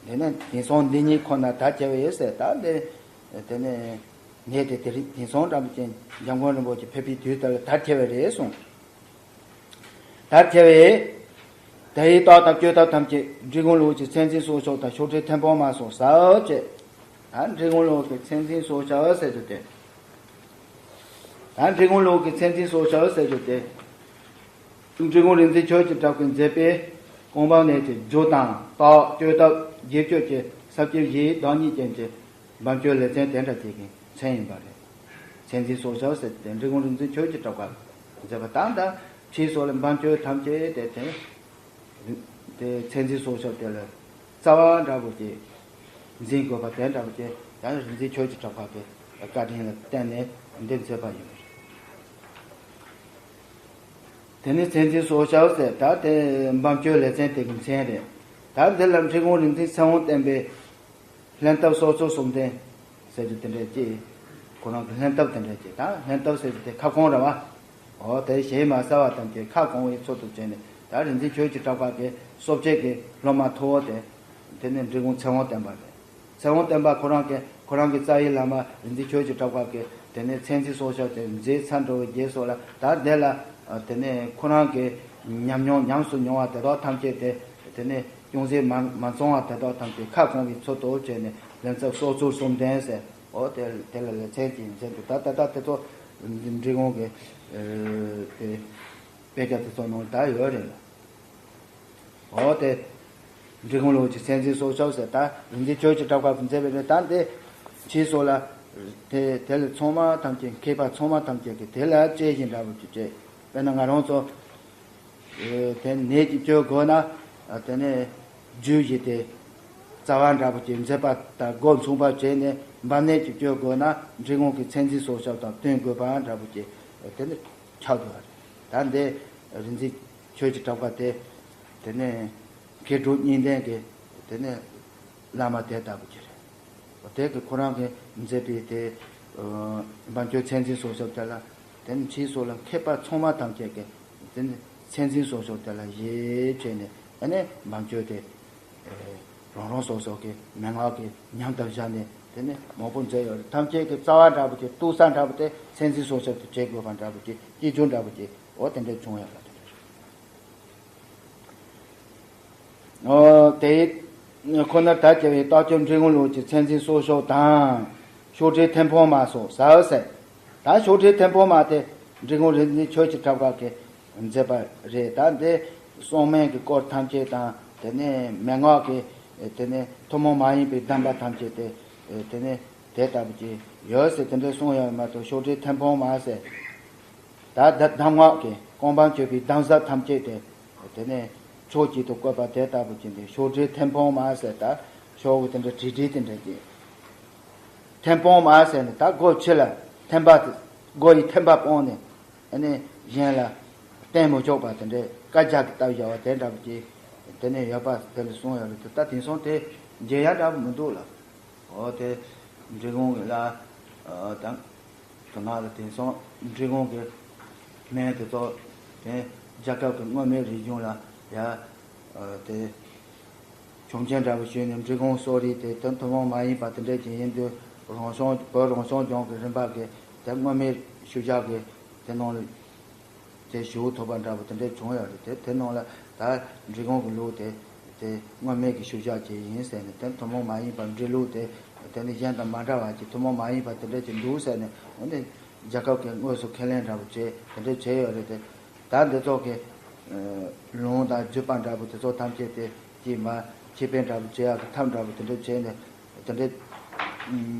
དེར། དེ་ནས་དེང་སང་འདི་ཉིད་ཁོ་ན་དར་ཁྱབ་པས་ཟེར། ད་འདི་དེ་ནས་ནད་དེ་དེ་རིང་དེང་སང་འདྲ་མོ་ཅན་འཇམ་མགོན་རིན་པོ་ཆེ་ཕེབས་པའི་དུས་དེར་དར་ཁྱབ་པ་རེད་གསུངས། དར་ཁྱབ་པས། དེ་ཡི་རྟགས་དང་བཅོས་ཐབས་ཐམས་ཅད་འབྲི་གུང་ལུགས་ཀྱི་མཚན་འཛིན་སྲོག་ཆགས་དང་ཤོག་དྲིལ་ཐེམ་སྤོང་མ་སོགས་ཟབ་བཅས། ད་འབྲི་གུང་ལུགས་ཀྱི་མཚན་འཛིན་སྲོག་ཆགས་ཟེར་རྒྱུ་དེ། ད་འབྲི་གུང་ལུགས་ཀྱི་མཚན་འཛིན་སྲོག་ཆགས་ཟེར་རྒྱུ་དེ། འབྲི་གུང་རིག་འཛིན་ཆོས་ཀྱི་གྲགས་པས་མཛད་པའི་རྐང་པ་ནས་ཀྱི་རྒྱུ་དང་རྟགས་བཅོས་ཐབས་རྗེས་བཅོས་ཀྱི་ས་བཅད་བཞིའི་བདག་ཉིད་ཅན་གྱི་འབབ་འཁྱོལ་ལེ་ཚན་དེ་འདྲ་ཅིག་གི་མཚན་ཡིན་པ་རེད། མཚན་འཛིན་སྲོག་ཆགས་ཟེར་ཏེ་འབྲི་གུང་རིག་འཛིན་ཆོས་ཀྱི་གྲགས་པས་མཛད་པ་ད་ལྟ་ཕྱིས་སུ་ལ་འབབ་འཁྱོལ་ཐམས་ཅད་དེ་དེ་དེ་མཚན་འཛིན་སྲོག་ཆགས་དེ་ལ་རྩ་བ་འདྲ་པོ་ཅིག་འཛིན་དགོས་པ་དེ་འདྲ་པོ་ཅིག་ཡང་རིག་འཛིན་ཆོས་ཀྱི་གྲགས་པ་གི་བཀའ་དྲིན་ལ་བརྟེན་ནས་འདི་མཛད་པ་ཡིན། དེ་ནི་མཚན་འཛིན་སྲོག་ཆགས་ཟེར་ད་དེ་འབབ་འཁྱོལ་ལེ་ཚན་དེ་གི་མཚན་རེད། ད་འདི་ལ་འབྲི་གུང་རིག་འཛིན་ཚེ་དབང་བསྟན་པའི་ལྷན་ཐབས་སྲོག་རྩོལ་གསུམ་ལྡན་ཟེར་རྒྱུ་དེ་འདྲ་ཅིག་ཁོ་རང་གི་ལྷན་ཐབས་དེ་འདྲ་ཅིག་ད་ལྷན་ཐབས་ཟེར་རྒྱུ་དེ་ཁ་སྐོང་རེད་བ། འོ་དེ་ཞལ་མ་གསལ་བ་ཐམས་ཅད་ཁ་སྐོང་བའི་ཚུལ་དུ་བྱས་ནས་ད་རིག་འཛིན་ཆོས་ཀྱི་གྲགས་པ་གི་གསོ་དཔྱད་ཀྱི་སློབ་མ་མཐོ་བོ་དེ། དེ་ནི་འབྲི་གུང་ཚེ་དབང་བསྟན་པ་རེད། ཚེ་དབང་བསྟན་པ་ཁོ་རང་གི་ཁོ་རང་གི་རྩ་བའི་བླ་མ་རིག་འཛིན་ཆོས་ཀྱི་གྲགས་པ་གི་དེ་ནས་མཚན་འཛིན་སྲོག་ཆགས་དེ་མཛད་ཚར་འགྲོ་བའི་རྗེས་སུ་ལ་ད་དེ་ལ་དེ་ནས་ཁོ་རང་གི་ཉམས་མྱོང་ཉམས་སུ་མྱོང་བ་དེ་དག་ཐམས་ཅད་དེ་དེ་ནས་ཅུང་ཟད་མ་མ་བཙོང་བ་དེ་དག་ཐམས་ཅད་ཁ་སྐོང་བའི་ཚུལ་དུ་བྱས་ནས་ལྷན་ཐབས་སྲོག་རྩོལ་གསུམ་ལྡན་ཟེར། འོ་དེ་དེ་ལ་ལེ་ཚན་གྱི་མཚན་དུ་ད་ད་ད་དེ་ཚོ་འབྲི་གུང་གི་དེ་དཔེ་ཆ་དེ་ཚོ་ནང་ད་ཡོད་རེད་ལ། འོ་དེ། འབྲི་གུང་ལུགས་ཀྱི་མཚན་འཛིན་སྲོག་ཆགས་ཟེར་ད་རིག་འཛིན་ཆོས་ཀྱི་གྲགས་པ་གིས་མཛད་པའི་རེད། ད་འདི་ཕྱིས་སུ་ལ་དེ་དེ་ལ་ཚང་མ་ཐམས་ཅད་མཁས་པ་ཚང་མ་ཐམས་ཅད་ཀྱིས་དེ་ལ་དཔྱད་གཞི་འདྲ་པོ་ཅིག་བྱས། དཔེར་ན་ང་རང་ཚོ་དེ་ནད་ཀྱི་བཅོས་དགོས་ན་དེ་ནས་རྒྱུ་གཞི་དེ་རྩ་བ་འདྲ་པོ་ཅིག་མཛད་པ་དང་སྒོ་མཚུངས་པ་བྱས་ནས་འབབ་ནད་ཀྱི་བཅོས་དགོས་ན་འབྲི་གུང་གི་མཚན་འཛིན་སྲོག་ཆགས་དང་བསྟུན་དགོས་པ་འདྲ་པོ་ཅིག་དེ་ནི་ཆགས་དགོས་པ་རེད། ད་འདི་རིག་འཛིན་ཆོས་ཀྱི་གྲགས་པ་དེ། དེ་ནས་མཁས་གྲུབ་གཉིས་ལྡན་གྱི་དེ་ནས་བླ་མ་དེ་ལྟ་བུ་ཅིག་རེད། དེ་གི་ཁོ་རང་གིས་མཛད་པའི་དེ་འབབ་འཁྱོལ་མཚན་འཛིན་སྲོག་ཆགས་དེ་ལ་དེ་ནས་ཕྱིས་སུ་ལ་མཁས་པ་ཚང་མ་ཐམས་ཅད་ཀྱིས་དེ་ནས་མཚན་འཛིན་སྲོག་ཆགས་དེ་ལ་ཞིབ་བྱས་ནས་ཨ་ནི་འབབ་འཁྱོལ་དེ་རང་རང་སོ་སོ་གི་མན་ངག་གི་ཉམས་དང་སྦྱར་ནས་དེ་ནས་མང་པོ་མཛད་ཡོད་རེད། ཐམས་ཅད་ཀྱི་རྩ་བ་འདྲ་པོ་ཅིག་གཏུག་ས་འདྲ་པོ་དེ་མཚན་འཛིན་སྲོག་ཆགས་དེ་བྱེད་དགོས་པ་འདྲ་པོ་ཅིག་སྐྱིད་སྦྱོར་འདྲ་པོ་ཅིག་འོ་དེ་འདྲ་བྱུང་ཡོད་པ་དེ་འདྲ་རེད། ཨོ། དེ་ཁོ་ནར་ད་བྱ་བའི་རྟགས་ཆོས་འབྲི་གུང་ལུགས་ཀྱི་མཚན་འཛིན་སྲོག་ཆགས་དང་། ཤོག་དྲིལ་ཐེམ་སྤོང་མ་སོགས་ཟབ་ཟེར། ད་ཤོག་དྲིལ་ཐེམ་སྤོང་མ་དེ་འབྲི་གུང་རིག་འཛིན་ཆོས་ཀྱི་གྲགས་པ་གིས་མཛད་པ་རེད། ད་འདི་གསང་སྨན་གྱི་སྐོར་ཐམས་ཅད་དང་དེ་ནས་མན་ངག་གི་དེ་ནས་ཐུན་མོང་མ་ཡིན་པའི་གདམས་པ་ཐམས་ཅད་དེ་དེ་ནས་དེ་ལྟ་བུ་ཅིག་ཡོད་ཟེར་དེ་འདྲ་གསུངས་ཡོད་མ་གཏོགས་ཤོག་དྲིལ་ཐེམ་སྤོང་མ་ཟེར། ད་ད་གདམས་ངག་གི་རྐང་པ་འཁྱོལ་བའི་གདམས་ཟབ་ཐམས་ཅད་དེ། དེ་ནས་ཕྱོགས་གཅིག་ཏུ་བཀོད་པ་དེ་ལྟ་བུ་ཅིག་འདི་ཤོག་དྲིལ་ཐེམ་སྤོང་མ་ཟེར། ད་ཤོག་བུ་དེ་འདྲ་བྲིས་བྲིས་དེ་འདྲ་ཅིག་ཐེམ་སྤོང་མ་ཟེར་ནས་ད་སྒོ་ཕྱི་ལ་ཐེམ་པ་དེ་སྒོ་ཡི་ཐེམ་པ་སྤོང་ནས་ཨ་ནི་གཞན་ལ་བརྟེན་མི་ཆོག་པ་དེ་འདྲའི་བཀའ་རྒྱ་གི་སྟབས་བཞག་པ་དེ་འདྲ་བུ་ཅིག་དེ་ནས་ཡོད་པ་དེ་ལ་གསུངས་ཡོད་རེད། དེ་ད་དེང་སང་དེ་མཇལ་ཡ་འདྲ་བོ་མི་འདུག་ལ། འོ་དེ་འབྲི་གུང་གི་ལ་ཨ་དང་། དེ་ནང་ལ་དེང་སང་འབྲི་གུང་གི་སྨན་དེ་ཚོ་དེ་རྒྱལ་ཁབ་ཀྱི་མངོན་མེད་རིག་གཞུང་ལ་ཡ་ཨ་དེ་ཆོག་མཆན་འདྲ་བོ་ཞུས་ནས་འབྲི་གུང་གསོ་རིག་དེ་དོན་ཐུན་མོང་མ་ཡིན་པ་དེ་འདྲ་ཅིག་ཡིན་དུས་རང་སྐྱོང་བོད་རང་སྐྱོང་ལྗོངས་ཀྱི་རིམ་པ་གི་དེ་མངོན་མེད་ཤུལ་བཞག་གི་དེ་ནང་ལ། དེ་ཞུ་ཐུབ་པ་འདྲ་པོ་དེ་འདྲ་བྱུང་ཡོད་རེད། དེ་དེ་ནང་ལ་ད་འབྲི་གུང་གི་ལུགས་དེ་དེ་མངོན་མེད་ཀྱི་ཤུལ་བཞག་ཅིག་ཡིན་ཟེར་ནས་དེ་ཐུན་མོང་མ་ཡིན་པ་འབྲི་ལུགས་དེ་དེ་ནི་གཞན་དང་མ་འདྲ་བ་ཅིག་ཐུན་མོང་མ་ཡིན་པ་དེ་འདྲ་ཅིག་འདུག་ཟེར་ནས་འོན་ཏེ་རྒྱལ་ཁབ་ཀྱིས་དངོས་སུ་ཁས་ལེན་འདྲ་པོ་བྱས་དེ་འདྲ་བྱས་ཡོད་རེད། དེ་ད་འདི་ཚོ་གི་ལུང་དང་བརྒྱུད་པ་འདྲ་པོ་དེ་ཚོ་ཐམས་ཅད་དེ་ཅིག་མ་ཁེ་ཕན་འདྲ་པོ་བྱེད་ཡག་གི་ཐབས་འདྲ་པོ་དེ་འདྲ་བྱས་ནས་དེ་འདྲ་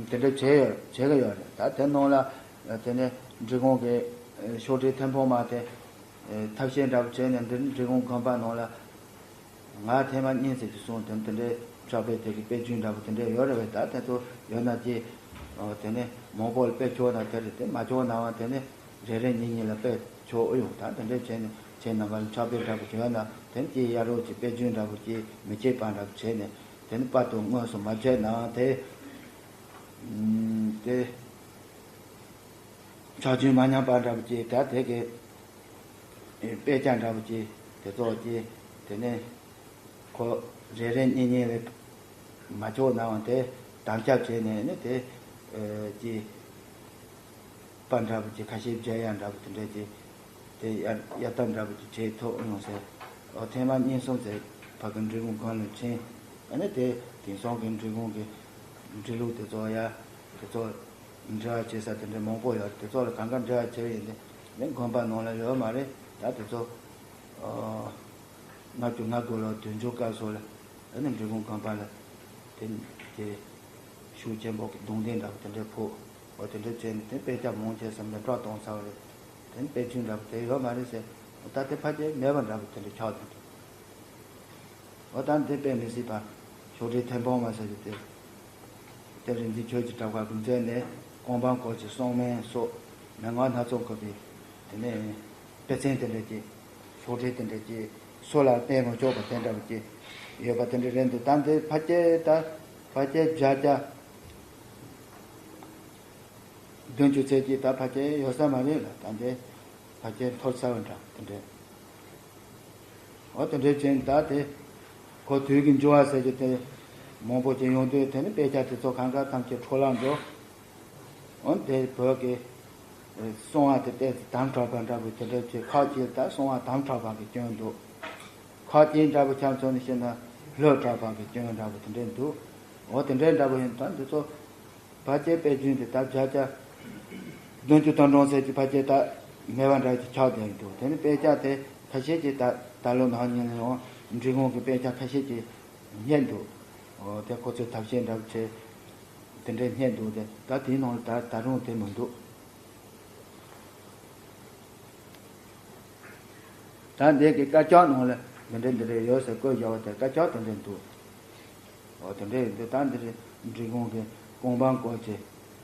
དེ་འདྲ་བྱས་ཡོད་བྱེད་གི་ཡོད་རེད། ད་དེ་ནང་ལ་དེ་ནས་འབྲི་གུང་གི་ཤོག་དྲིལ་ཐེམ་སྤོང་མ་དེ་ཐབས་ཤེས་འདྲ་པོ་བྱས་ནས་འདི་འབྲི་གུང་དགོན་པ་ནང་ལ། ང་ཐེངས་མ་གཉིས་ཙམ་གྱི་སོང་དོན་དེ་འདྲའི་ཕྱག་དཔེ་དེ་གི་དཔེ་རྒྱུན་འདྲ་པོ་དེ་འདྲ་ཡོད་རེད་པས། ད་དེ་ཚོ་ཡོད་ན་ཀྱི་དེ་ནས་མང་པོ་ལ་དཔེ་ཆོག་ན་དེ་རེད། དེ་མ་ཆོག་ན་བ་དེ་ནས་རེ་རེ་གཉིས་གཉིས་ལ་དཔེ་ཆོག་ཨེ་ཡོང་། ད་དེ་འདྲ་བྱས་ནས་ཁྱེད་རྣམ་པ་ལ་ཕྱག་དཔེ་འདྲ་པོ་ཡོད་ན་དེ་ནས་ཀྱི་གཡར་རོགས་ཀྱི་དཔེ་རྒྱུན་འདྲ་པོ་ཀྱི་མི་བྱེད་པ་འདྲ་པོ་བྱས་ནས་དེ་ནས་པར་དུ་དངོས་སུ་མ་བྱས་ན་དེ་དེ་ཕྱག་རྒྱུན་མ་ཉམས་པ་འདྲ་པོ་ཀྱི་ད་དེ་གི་དཔེ་ཆ་འདྲ་པོ་ཅིག་དེ་ཚོ་ཅིག་དེ་ནས་ཁོ་རེ་རེ་གཉིས་གཉིས་ལས་མ་ཆོག་ནའང་དེ་དམ་བཅའ་བྱས་ནས་ནི་དེ་ཅིག་པར་འདྲ་པོ་ཅིག་ཁ་ཤས་བརྗེ་ཡག་འདྲ་པོ་དེ་འདྲ་ཅིག་དེ་ཡ་ཡ་ཐབས་འདྲ་པོ་ཅིག་བྱེད་ཐུབ་ཡོང་ཟེར། ཨོ་ཐེངས་མ་གཉིས་གསུམ་ཟེར་ཕ་གི་འབྲི་གུང་སྒང་ལ་ཕྱིན། ཨ་ནི་དེ་དེང་སང་གི་འབྲི་གུང་གི་འབྲི་ལུགས་དེ་ཚོ་ཡ་དེ་ཚོ་འབྲེལ་བ་བྱེད་ས་དེ་འདྲ་མང་པོ་ཡོད་རེད། དེ་ཚོ་ལ་གང་ག་འབྲེལ་བ་བྱེད་ཡིན་ཏེ་ནི་དགོན་པ་ནང་ལ་ཡོད་མ་རེད། ད་དེ་ཚོ་ཨོ་ལྔ་བཅུ་ང་དགུ་ལོ་བདུན་ཅུ་སྐབས་སུ་ལ་ཨ་ནི་འབྲི་གུང་དགོན་པ་ལ་དེ་དེ་ཤུགས་ཆེན་པོ་གི་རྡུང་རྡེག་འདྲ་པོ་དེ་འདྲ་ཕོག། ཨོ་དེ་འདྲ་བྱས་ནས་དེ་དཔེ་ཆ་མང་ཆེ་ཟམ་ལ་སྒྲ་གཏོང་ཚར་བ་རེད། དེ་ནི་དཔེ་རྒྱུན་འདྲ་པོ་དེ་ཡོད་མ་རེད་ཟེར། ད་དེ་ཕལ་ཆེར་མེད་པ་འདྲ་པོ་དེ་འདྲ་ཆགས་འདུག། འོ་ད་འདི་དཔེ་མི་སྲིད་པ། ཤོག་དྲིལ་ཐེམ་སྤོང་མ་ཟེར་གྱི་དེ། དེ་རིག་འཛིན་ཆོས་ཀྱི་གྲགས་པ་གི་མཛད་ནས་ཀོང་པང་སྐོར་གྱི་གསུང་སྨན་སོགས་མན་ངག་སྣ་ཚོགས་བཀོད་པའི་དེ་ནས་དཔེ་མཚོན་དེ་འདྲ་ཅིག། ཤོག་དྲིལ་དེ་འདྲ་ཅིག་སོ་ལ་བསྟན་མི་ཆོག་པ་དེ་འདྲ་བ་ཅིག་ཡོད་པ་དེ་འདྲ་རེད་འདུག། ད་འདི་ཕལ་ཆེར་ད་ཕལ་ཆེར་བརྒྱ་ཆ་བདུན་ཅུ་ཚད་ཅིག་ད་ཕལ་ཆེར་ཡོད་ས་མ་རེད་ལ། ད་འདི་ཕལ་ཆེར་འཐོར་ཚར་བ་འདྲ་དེ་འདྲ། འོ་དེ་འདྲའི་ཅན་ད་དེ་ཁོ་དུས་ཀྱི་འགྱུར་བ་ཟེར་གྱི་དེ་མང་པོ་ཅིག་ཡོང་དུས་དེ་ནི་དཔེ་ཆ་དེ་ཚོ་གང་ག་ཐམས་ཅད་འཕྲོ་བརླག་འགྲོ། འོ་དེ་བོད་ཀྱི་གསང་བ་དེ་ཏོག་ཙམ་དམ་དྲགས་པ་འདྲ་པོ་དེ་འདྲ་ཅིག་ཁག་ཅིག་ད་གསང་བ་དམ་དྲགས་པ་གི་སྐྱོན་འདུག། ཁག་ཅིག་འདྲ་པོ་ཆ་མཚོན་ནས་བཤད་ན་ལྷོད་དྲགས་པ་གི་སྐྱོན་འདྲ་པོ་དེ་འདྲ་འདུག། འོ་དེ་འདྲའི་འདྲ་པོ་ཡིན་ད་འདི་ཚོ། ཕལ་ཆེར་དཔེ་རྒྱུན་དེ་ད་བརྒྱ་ཆ་བདུན་ཅུ་དོན་གྲངས་ཟེར་གྱི་ཕལ་ཆེར་ད་མེད་པ་འདྲ་ཅིག་ཆགས་བསྡད་འདུག། དེ་ནི་དཔེ་ཆ་དེ་ཁ་ཤས་ཀྱིས་ད་ད་ལོ་ནང་ཉིན་ལ་ཡང་འབྲི་གུང་གི་དཔེ་ཆ་ཁ་ཤས་ཀྱིས་རྙེད་འདུག། འོ་དེ་ཁོ་ཚོས་ཐབས་ཤེས་འདྲ་པོ་བྱས་དེ་འདྲའི་རྙེད་འདུག། དེ་ད་དེའི་ནང་ལ་ད་ད་རུང་དེ་མི་འདུག། ད་འདི་གི་དཀར་ཆག་ནང་ལ་འདི་འདྲ་འདི་འདྲ་ཡོད་ཟེར་བཀོད་བཞག་པ་དེ་དཀར་ཆག་དེ་འདྲ་འདུག། འོ་དེ་འདྲ་ཡིན་དུས་ད་འདི་འབྲི་གུང་གི་ཀོང་པང་སྐོར་གྱི་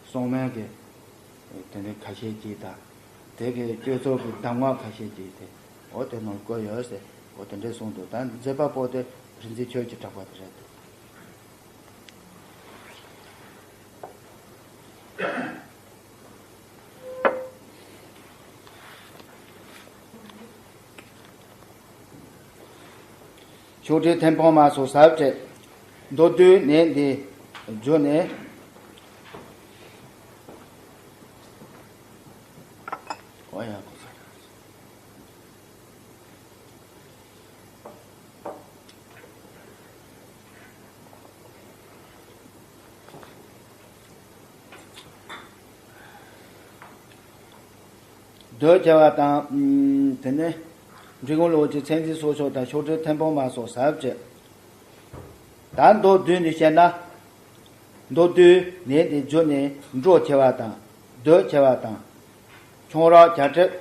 གསུང་སྨན་གྱི་དེ་འདྲ་ཁ་ཤས་ཅིག་དང་། དེ་གི་གཅོད་ཚོགས་ཀྱི་གདམས་ངག་ཁ་ཤས་ཅིག་དེ་འོ་དེ་ནང་བཀོད་ཡོད་ཟེར། འོ་དེ་འདྲ་གསུངས་འདུག། ད་མཛད་པ་པོ་དེ་རིག་འཛིན་ཆོས་ཀྱི་གྲགས་པ་དེ་རེད་འདུག། ཤོག་དྲིལ་ཐེམ་སྤོང་མ་སོགས་ཟབ་བཅས། མདོར་བསྡུས་ནས་འདི་བརྗོད་ནས། ཨོ་ཡ། འདོད་ཆེ་བ་དང་། དེ་ནས་འབྲི་གུང་ལོ་ཀྱི་མཚན་འཛིན་སོགས་ཕྱོགས་དང་ཤོག་དྲིལ་ཐེམ་སྤོང་མ་སོགས་ཟབ་བཅས། ད་མདོར་བསྡུས་ནས་བཤད་ན། མདོར་བསྡུས་ནས་འདི་བརྗོད་ནས་འགྲོ་ཆེ་བ་དང་། འདོད་ཆེ་བ་དང་། ཁྱུང་རག་བྱ་ཁྲིག་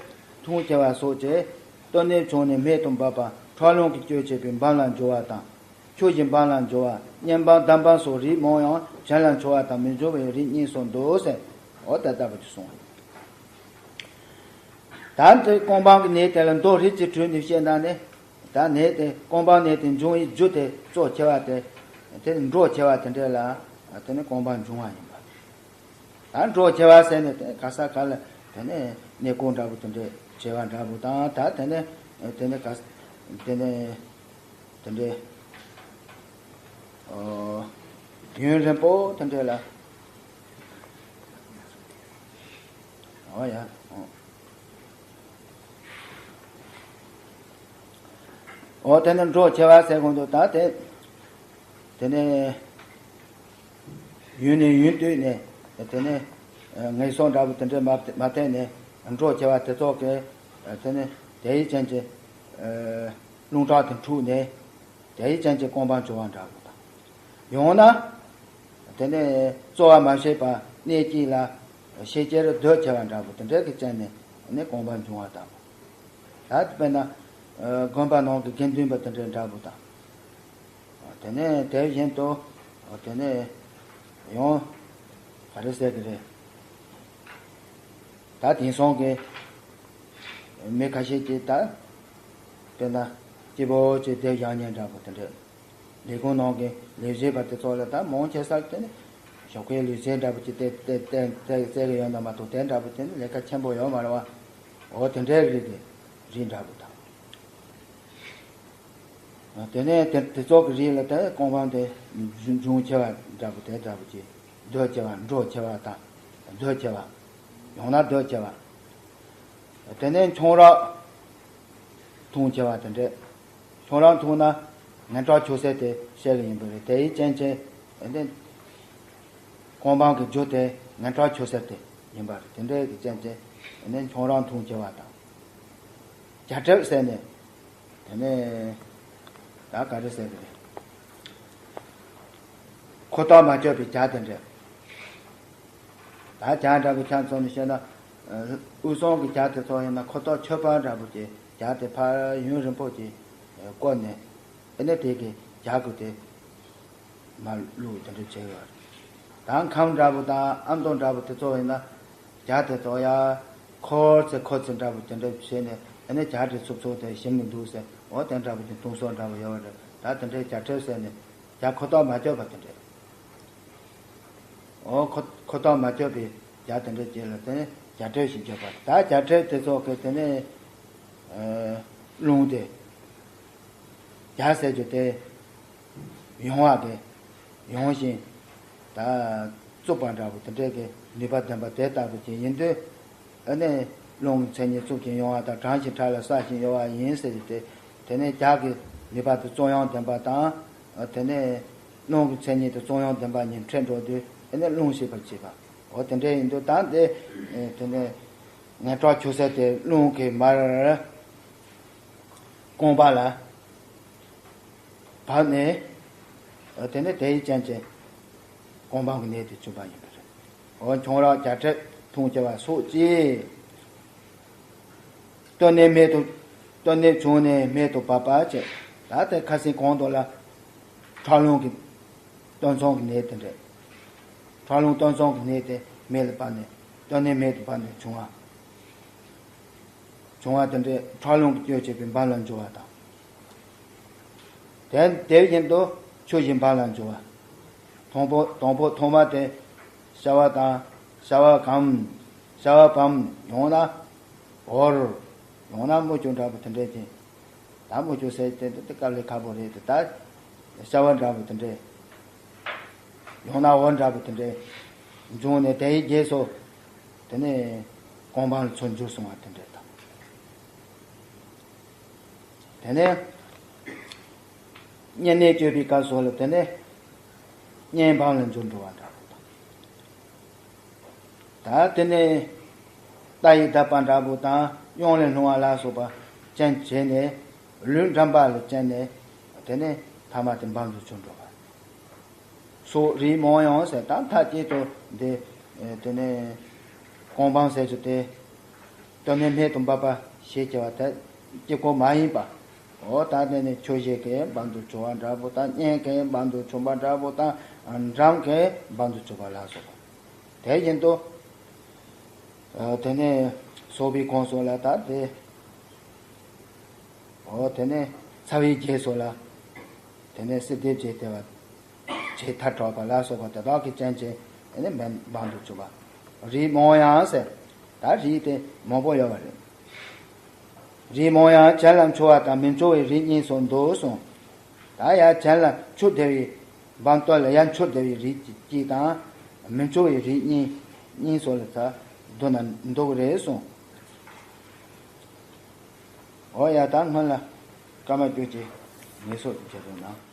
འཐུང་ཆེ་བ་སོགས་ཀྱིས་སྟོད་ནས་བྱུང་ནས་སྨད་དུ་འབབ་པ་ཁྲག་རླུང་གིས་བསྐྱོད་བྱེད་པའི་འབམ་ལ་འགྱུར་བ་དང་། ཆུ་བཞིན་འབམ་ལ་འགྱུར་བ། གཉན་འབམ་འདམ་འབམ་སོགས་རིགས་མང་ཡང་གཞན་ལ་འཆོལ་བ་དང་མི་འབྱུང་བའི་རིགས་གཉིས་སུ་འདུ་ཟེར། འོ་ད་ལྟ་བུ་ཅིག་གསུངས། ད་འདི་ཀོང་པང་གི་ནད་དེ་ལ་མདོ་རིགས་ཀྱི་དྲོད་ནས་བཤད་ན་ནི། ད་ནད་དེ་ཀོང་པང་ནད་དེ་འབྱུང་བའི་རྒྱུ་དེ་གཙོ་ཆེ་བ་དེ། དེ་ནི་འགྲོ་ཆེ་བ་དེ་འདྲས་ལ་དེ་ནི་ཀོང་པང་འབྱུང་བ་ཡིན་པ། ད་འགྲོ་ཆེ་བ་ཟེར་ནས་དེ་ག་ས་ག་ལ་དེ་ནི་གནས་སྐོར་འདྲ་པོ་དེ་འདྲས་བྱེད་པ་འདྲ་པོ་དང་། ད་དེ་ནི་དེ་ནི་ག་དེ་ནི་དེ་འདྲས་ཨོ་ཡུན་རིང་པོ་དེ་འདྲས་ལ། ཨོ་ཡ། ཨོ། འོ་དེ་ནི་འགྲོ་ཆེ་བ་ཟེར་དགོས་འདུག། ད་དེ་དེ་ནས་ཡུན་ནས་ཡུན་དུས་ནས་དེ་ནས་ངན་སོང་འདྲ་པོ་དེ་འདྲས་མ་མ་བསྟན་ནས་འགྲོ་ཆེ་བ་དེ་ཚོ་གི་དེ་ནས་དེའི་ཅན་གྱི་རླུང་ཁྲག་དེ་འཁྲུགས་ནས་དེའི་ཅན་གྱི་ཀོང་པང་བྱུང་བ་འདྲ་པོ་དང་། ཡང་ན་ དེ་ནས་རྩོལ་བ་མ་བྱས་པ་གནས་གཅིག་ལ་ཤེས་བྱར་འདོད་ཆེ་བ་འདྲ་པོ་དེ་འདྲ་གི་རྐྱེན་ནས་ནི་གོམས་པ་འབྱུང་བ་དང་། ད་དཔེར་ན་དགོན་པ་ནང་གི་དགེ་འདུན་པ་དེ་འདྲ་འདྲ་པོ་དང་། དེ་ནས་དེ་བཞིན་དུ་དེ་ནས་ཡང་ག་རེ་ཟེར་གི་རེད། ད་དེང་སང་གི་མི་ཁ་ཤས་ཀྱིས་ད་དཔེར་ན་སྐྱིད་པོ་ཅིག་བསྡད་བཞག་མཁན་འདྲ་པོ་དེ་འདྲ། ལས་ཁུངས་ནང་གི་ལས་བྱེད་པ་དེ་ཚོ་ལ་ད་མང་ཆེ་ས་དེ་ནི་ཞོགས་ཀའི་ལུས་རྩལ་འདྲ་པོ་ཅིག་ཏེ་ཏེ་ཏེ་ཏེ་རྩེ་གི་ཡོད་ན་མ་གཏོགས་དེ་འདྲ་པོ་དེ་ནི་ལས་ཀ་ཆེན་པོ་ཡོད་མ་རེད་བ། འོ་དེ་འདྲའི་རིགས་ཀྱི་རིགས་འདྲ་པོ་དང་། དེ་ནས་དེ་དེ་ཚོ་གི་རིགས་ལ་དེ་གོ་འཕང་དེ་འབྱུང་ཆེ་བ་འདྲ་པོ་དེ་འདྲ་པོ་ཅིག་འདོད་ཆེ་བ་འགྲོ་ཆེ་བ་དང་འདོད་ཆེ་བ། ཡང་ན་འདོད་ཆེ་བ། དེ་ནས་ཆང་རག་འཐུང་ཆེ་བ་དེ་འདྲས། ཆང་རག་འཐུང་ན་ངན་གྲགས་ཆོད་ཟེར་དེ་བཤད་གི་ཡིན་པ་རེད། དེའི་རྐྱེན་གྱིས་དེ་ནས་གོ་འཕང་གི་རྒྱུ་དེ་ངན་གྲགས་ཆོད་ཟེར་དེ་ཡིན་པ་རེད། དེ་འདྲས་ཀྱི་རྐྱེན་གྱིས་དེ་ནས་ཆང་རག་འཐུང་ཆེ་བ་དང་། རྒྱལ་ཁྲིམས་ཟེར་ནས། དེ་ནས་ད་ག་རེ་ཟེར་གི་རེད། ཁོ་ཐག་མ་ཆོད་པའི་རྒྱ་དེ་འདྲ། ད་རྒྱ་འདྲ་པོ་ཆ་མཚོན་ནས་བཤད་ན། དབུས་གཙང་གི་རྒྱ་དེ་ཚོ་ཡིན་ན་ཁོ་ཐག་ཆོད་པ་འདྲ་པོ་ཅིག་རྒྱ་དེ་ཕར་ཡུན་རིང་པོ་ཅིག་བསྐོར་ནས་ཨེ་ནས་དེ་གི་རྒྱ་གི་དེ། མ་བླུགས་དེ་འདྲ་བྱས་ཡོད་རེད། ད་ཁམས་འདྲ་པོ་དང་ཨ་མདོ་འདྲ་པོ་དེ་ཚོ་ཡིན་ན། རྒྱ་དེ་ཚོ་ཡ། འཁོར་ཚེ་འཁོར་ཚེ་འདྲ་པོ་དེ་འདྲ་བྱས་ནས་ཨ་ནི་རྒྱ་དེ་ཚུབ་ཚུབ་དེ་ཞིམ་གི་འདུག་ཟེར། འོ་དེ་འདྲ་པོ་དེ་འཐུང་སོགས་འདྲ་པོ་ཡོད་རེད། ད་དེ་འདྲའི་རྒྱ་ཁྲིམས་ཟེར་ནས་རྒྱ་ཁོ་ཐག་མ་ཆོད་པ་དེ་འདྲ། འོ་ཁོ་ཁོ་ཐག་མ་ཆོད་པའི་རྒྱ་དེ་འདྲ་བྱས་ལ་དེ་ནི་རྒྱ་ཁྲིམས་ཞེས་བརྗོད་པ་ད་རྒྱ་ཁྲིམས་དེ་ཚོ་གི་དེ་ནི་རླུང་དེ། རྒྱ་ཟེར་རྒྱུ་དེ། ཡང་བ་དེ། ཡང་ཞིང་། ད། བཙུགས་པ་འདྲ་པོ་དེ་འདྲའི་གི་ནུས་པ་ལྡན་པ་དེ་ལྟ་བུ་ཅིག་ཡིན་དུས། ཨ་ནི། རླུང་གི་མཚན་ཉིད་བཙུགས་ཤིང་ཡང་བ་དང་དྲངས་ཤིང་ཕྲ་ལ་བསལ་ཞིང་གཡོ་བ་ཡིན་ཟེར་རྒྱུ་དེ། དེ་ནས་རྒྱ་གི་ནུས་པ་དེ་བཙོག་ཡང་ལྡན་པ་དང་། དེ་ནས། རླུང་གི་མཚན་ཉིད་དེ་བཙོག་ཡང་ལྡན་པ་གཉིས་འཕྲད་འགྲོ་དུས་ཨ་ནི་རླུང་ཞེས་པར་བྱེད་པ། འོ་དེ་འདྲའི་ཡིན་དུས་ད་འདི། དེ་ནས། ངན་གྲགས་ཆོད་ཟེར་དེ་རླུང་གི་མར། རྐང་པ་ལ། བབས་ནས། དེ་ནས་དེའི་རྐྱེན་གྱིས་གོ་འཕང་གི་གནས་དེ་བྱུང་བ་ཡིན་པ་རེད། འོ་ཆང་རག་རྒྱ་ཁྲིམས་འཐུང་ཆེ་བ་སོགས་ཀྱིས། གཏོར་ནས་རྨད་དུ། གཏོར་ནས་བྱུང་ནས་རྨད་དུ་བབས་པ་བྱས། ད་ལྟའི་ཁ་སང་གོང་དུ་ལ། ཁྲག་རླུང་གི། གཏོར་མཚམས་ཀྱི་གནས་དེ་འདྲ། ཁྲག་རླུང་གཏོར་མཚམས་ཀྱི་གནས་དེ་རྨད་ལ་བབས་ནས་གཏོར་ནས་རྨད་དུ་བབས་ནས་བྱུང་བ། བྱུང་བ་དེ་འདྲའི་ཁྲག་རླུང་གིས་སྐྱོད་བྱེད་པའི་འབར་ལ་འཇུ་བ་དང་། དེ་དེ་བཞིན་དུ་ཆུ་བཞིན་འབར་ལ་འཇུ་བ། དང་པོ་དང་པོ་ཐོག་མ་དེ་ཤ་བ་དང་ཤ་བ་གམ། ཤ་བ་བམ་ཡང་ན་འོར། ཡང་ན་དམུ་ཆུ་འདྲ་པོ་དེ་འདྲས་ཀྱི། ད་དམུ་ཆུ་ཟེར་དེ་འདི་དེ་དཀའ་ལས་ཁག་པོ་རེད་དེ་ད། ཤ་བ་འདྲ་པོ་དེ་འདྲས། ཡང་ན་འོར་འདྲ་པོ་དེ་འདྲས། འབྱུང་ནས་དེའི་རྗེས་སུ། དེ་ནས་གོ་འཕང་ལ་ཚུར་འགྱུར་སོང་བ་དེ་འདྲས་དང་། དེ་ནས། བསྙེན་གནས་སྤྱོད་པའི་སྐབས་སུ་ལ་དེ་ནས། བསྙེན་འབར་ལ་འཇུ་འགྲོ་བ་འདྲ་པོ་དང་། ད་དེ་ནས་རྟ་ཡི་བརྡབས་པ་འདྲ་པོ་དང་གཡང་ལས་ལྷུང་བ་ལ་སོགས་པ་ཅན་བྱས་ནས་ལུས་འགྲིམ་པ་ལ་བཅད་ནས་དེ་ནས་ཐ་མ་དེ་འབངས་དུ་ཆུད་འགྲོ་བ་སོགས་རིགས་མང་ཡང་ཟེར་ད་མཐའ་གཅིག་ཏུ་འདི་དེ་ནས་གོ་འཕང་ཟེར་རྒྱུ་དེ་གཏོར་ནས་རྨད་དུ་འབབ་པ་ཞེས་བྱ་བ་དེ་གཅིག་པོ་མ་ཡིན་པ། འོ་ད་དེ་ནས་ཆུ་བཞི་གིས་འབངས་དུ་ཆུད་པ་འདྲ་པོ་དང་བསྙེན་གྱིས་འབངས་དུ་ཆུད་པ་འདྲ་པོ་དང་འགྲམ་གྱིས་འབངས་དུ་ཆུད་པ་ལ་སོགས་པ། དེ་བཞིན་དུ། དེ་ནས་སོགས་པའི་ཁོངས་སུ་ལ་ད་དེ། འོ་དེ་ནས་ཚ་བའི་རྗེས་སུ་ལ། དེ་ནས་སྲིད་པའི་རྗེས་དེ་བ། བྱེ་ཐལ་དྲགས་པ་ལ་སོགས་པ་དེ་དག་གི་རྐྱེན་གྱིས་ཨེ་ནས་འབངས་དུ་གྱུར་པ། རིགས་མང་ཡང་ཟེར། ད་རིགས་དེ་མང་པོ་ཡོད་པ་རེད། རིགས་མང་ཡང་གྱེན་ལ་འཕྱོ་བ་དང་མི་འཕྱོ་བའི་རིགས་གཉིས་སུ་འདུ་གསུངས། ད་ཡར་གྱེན་ལ་འཕྱོ་བདེ་བའི་འབངས་སྟོད་ལ་ཡར་འཕྱོ་བདེ་བའི་རིགས་གཅིག་དང་། མི་འཕྱོ་བའི་རིགས་གཉིས་གཉིས་སུ་ལ་ད་འདུ་ན་འདུ་གི་རེད་གསུངས། འོ་ཡ་ད་སྔོན་ལ་སྐར་མ་བཅུ་གཅིག་ངལ་གསོ་བྱེད་རོགས་གནང་།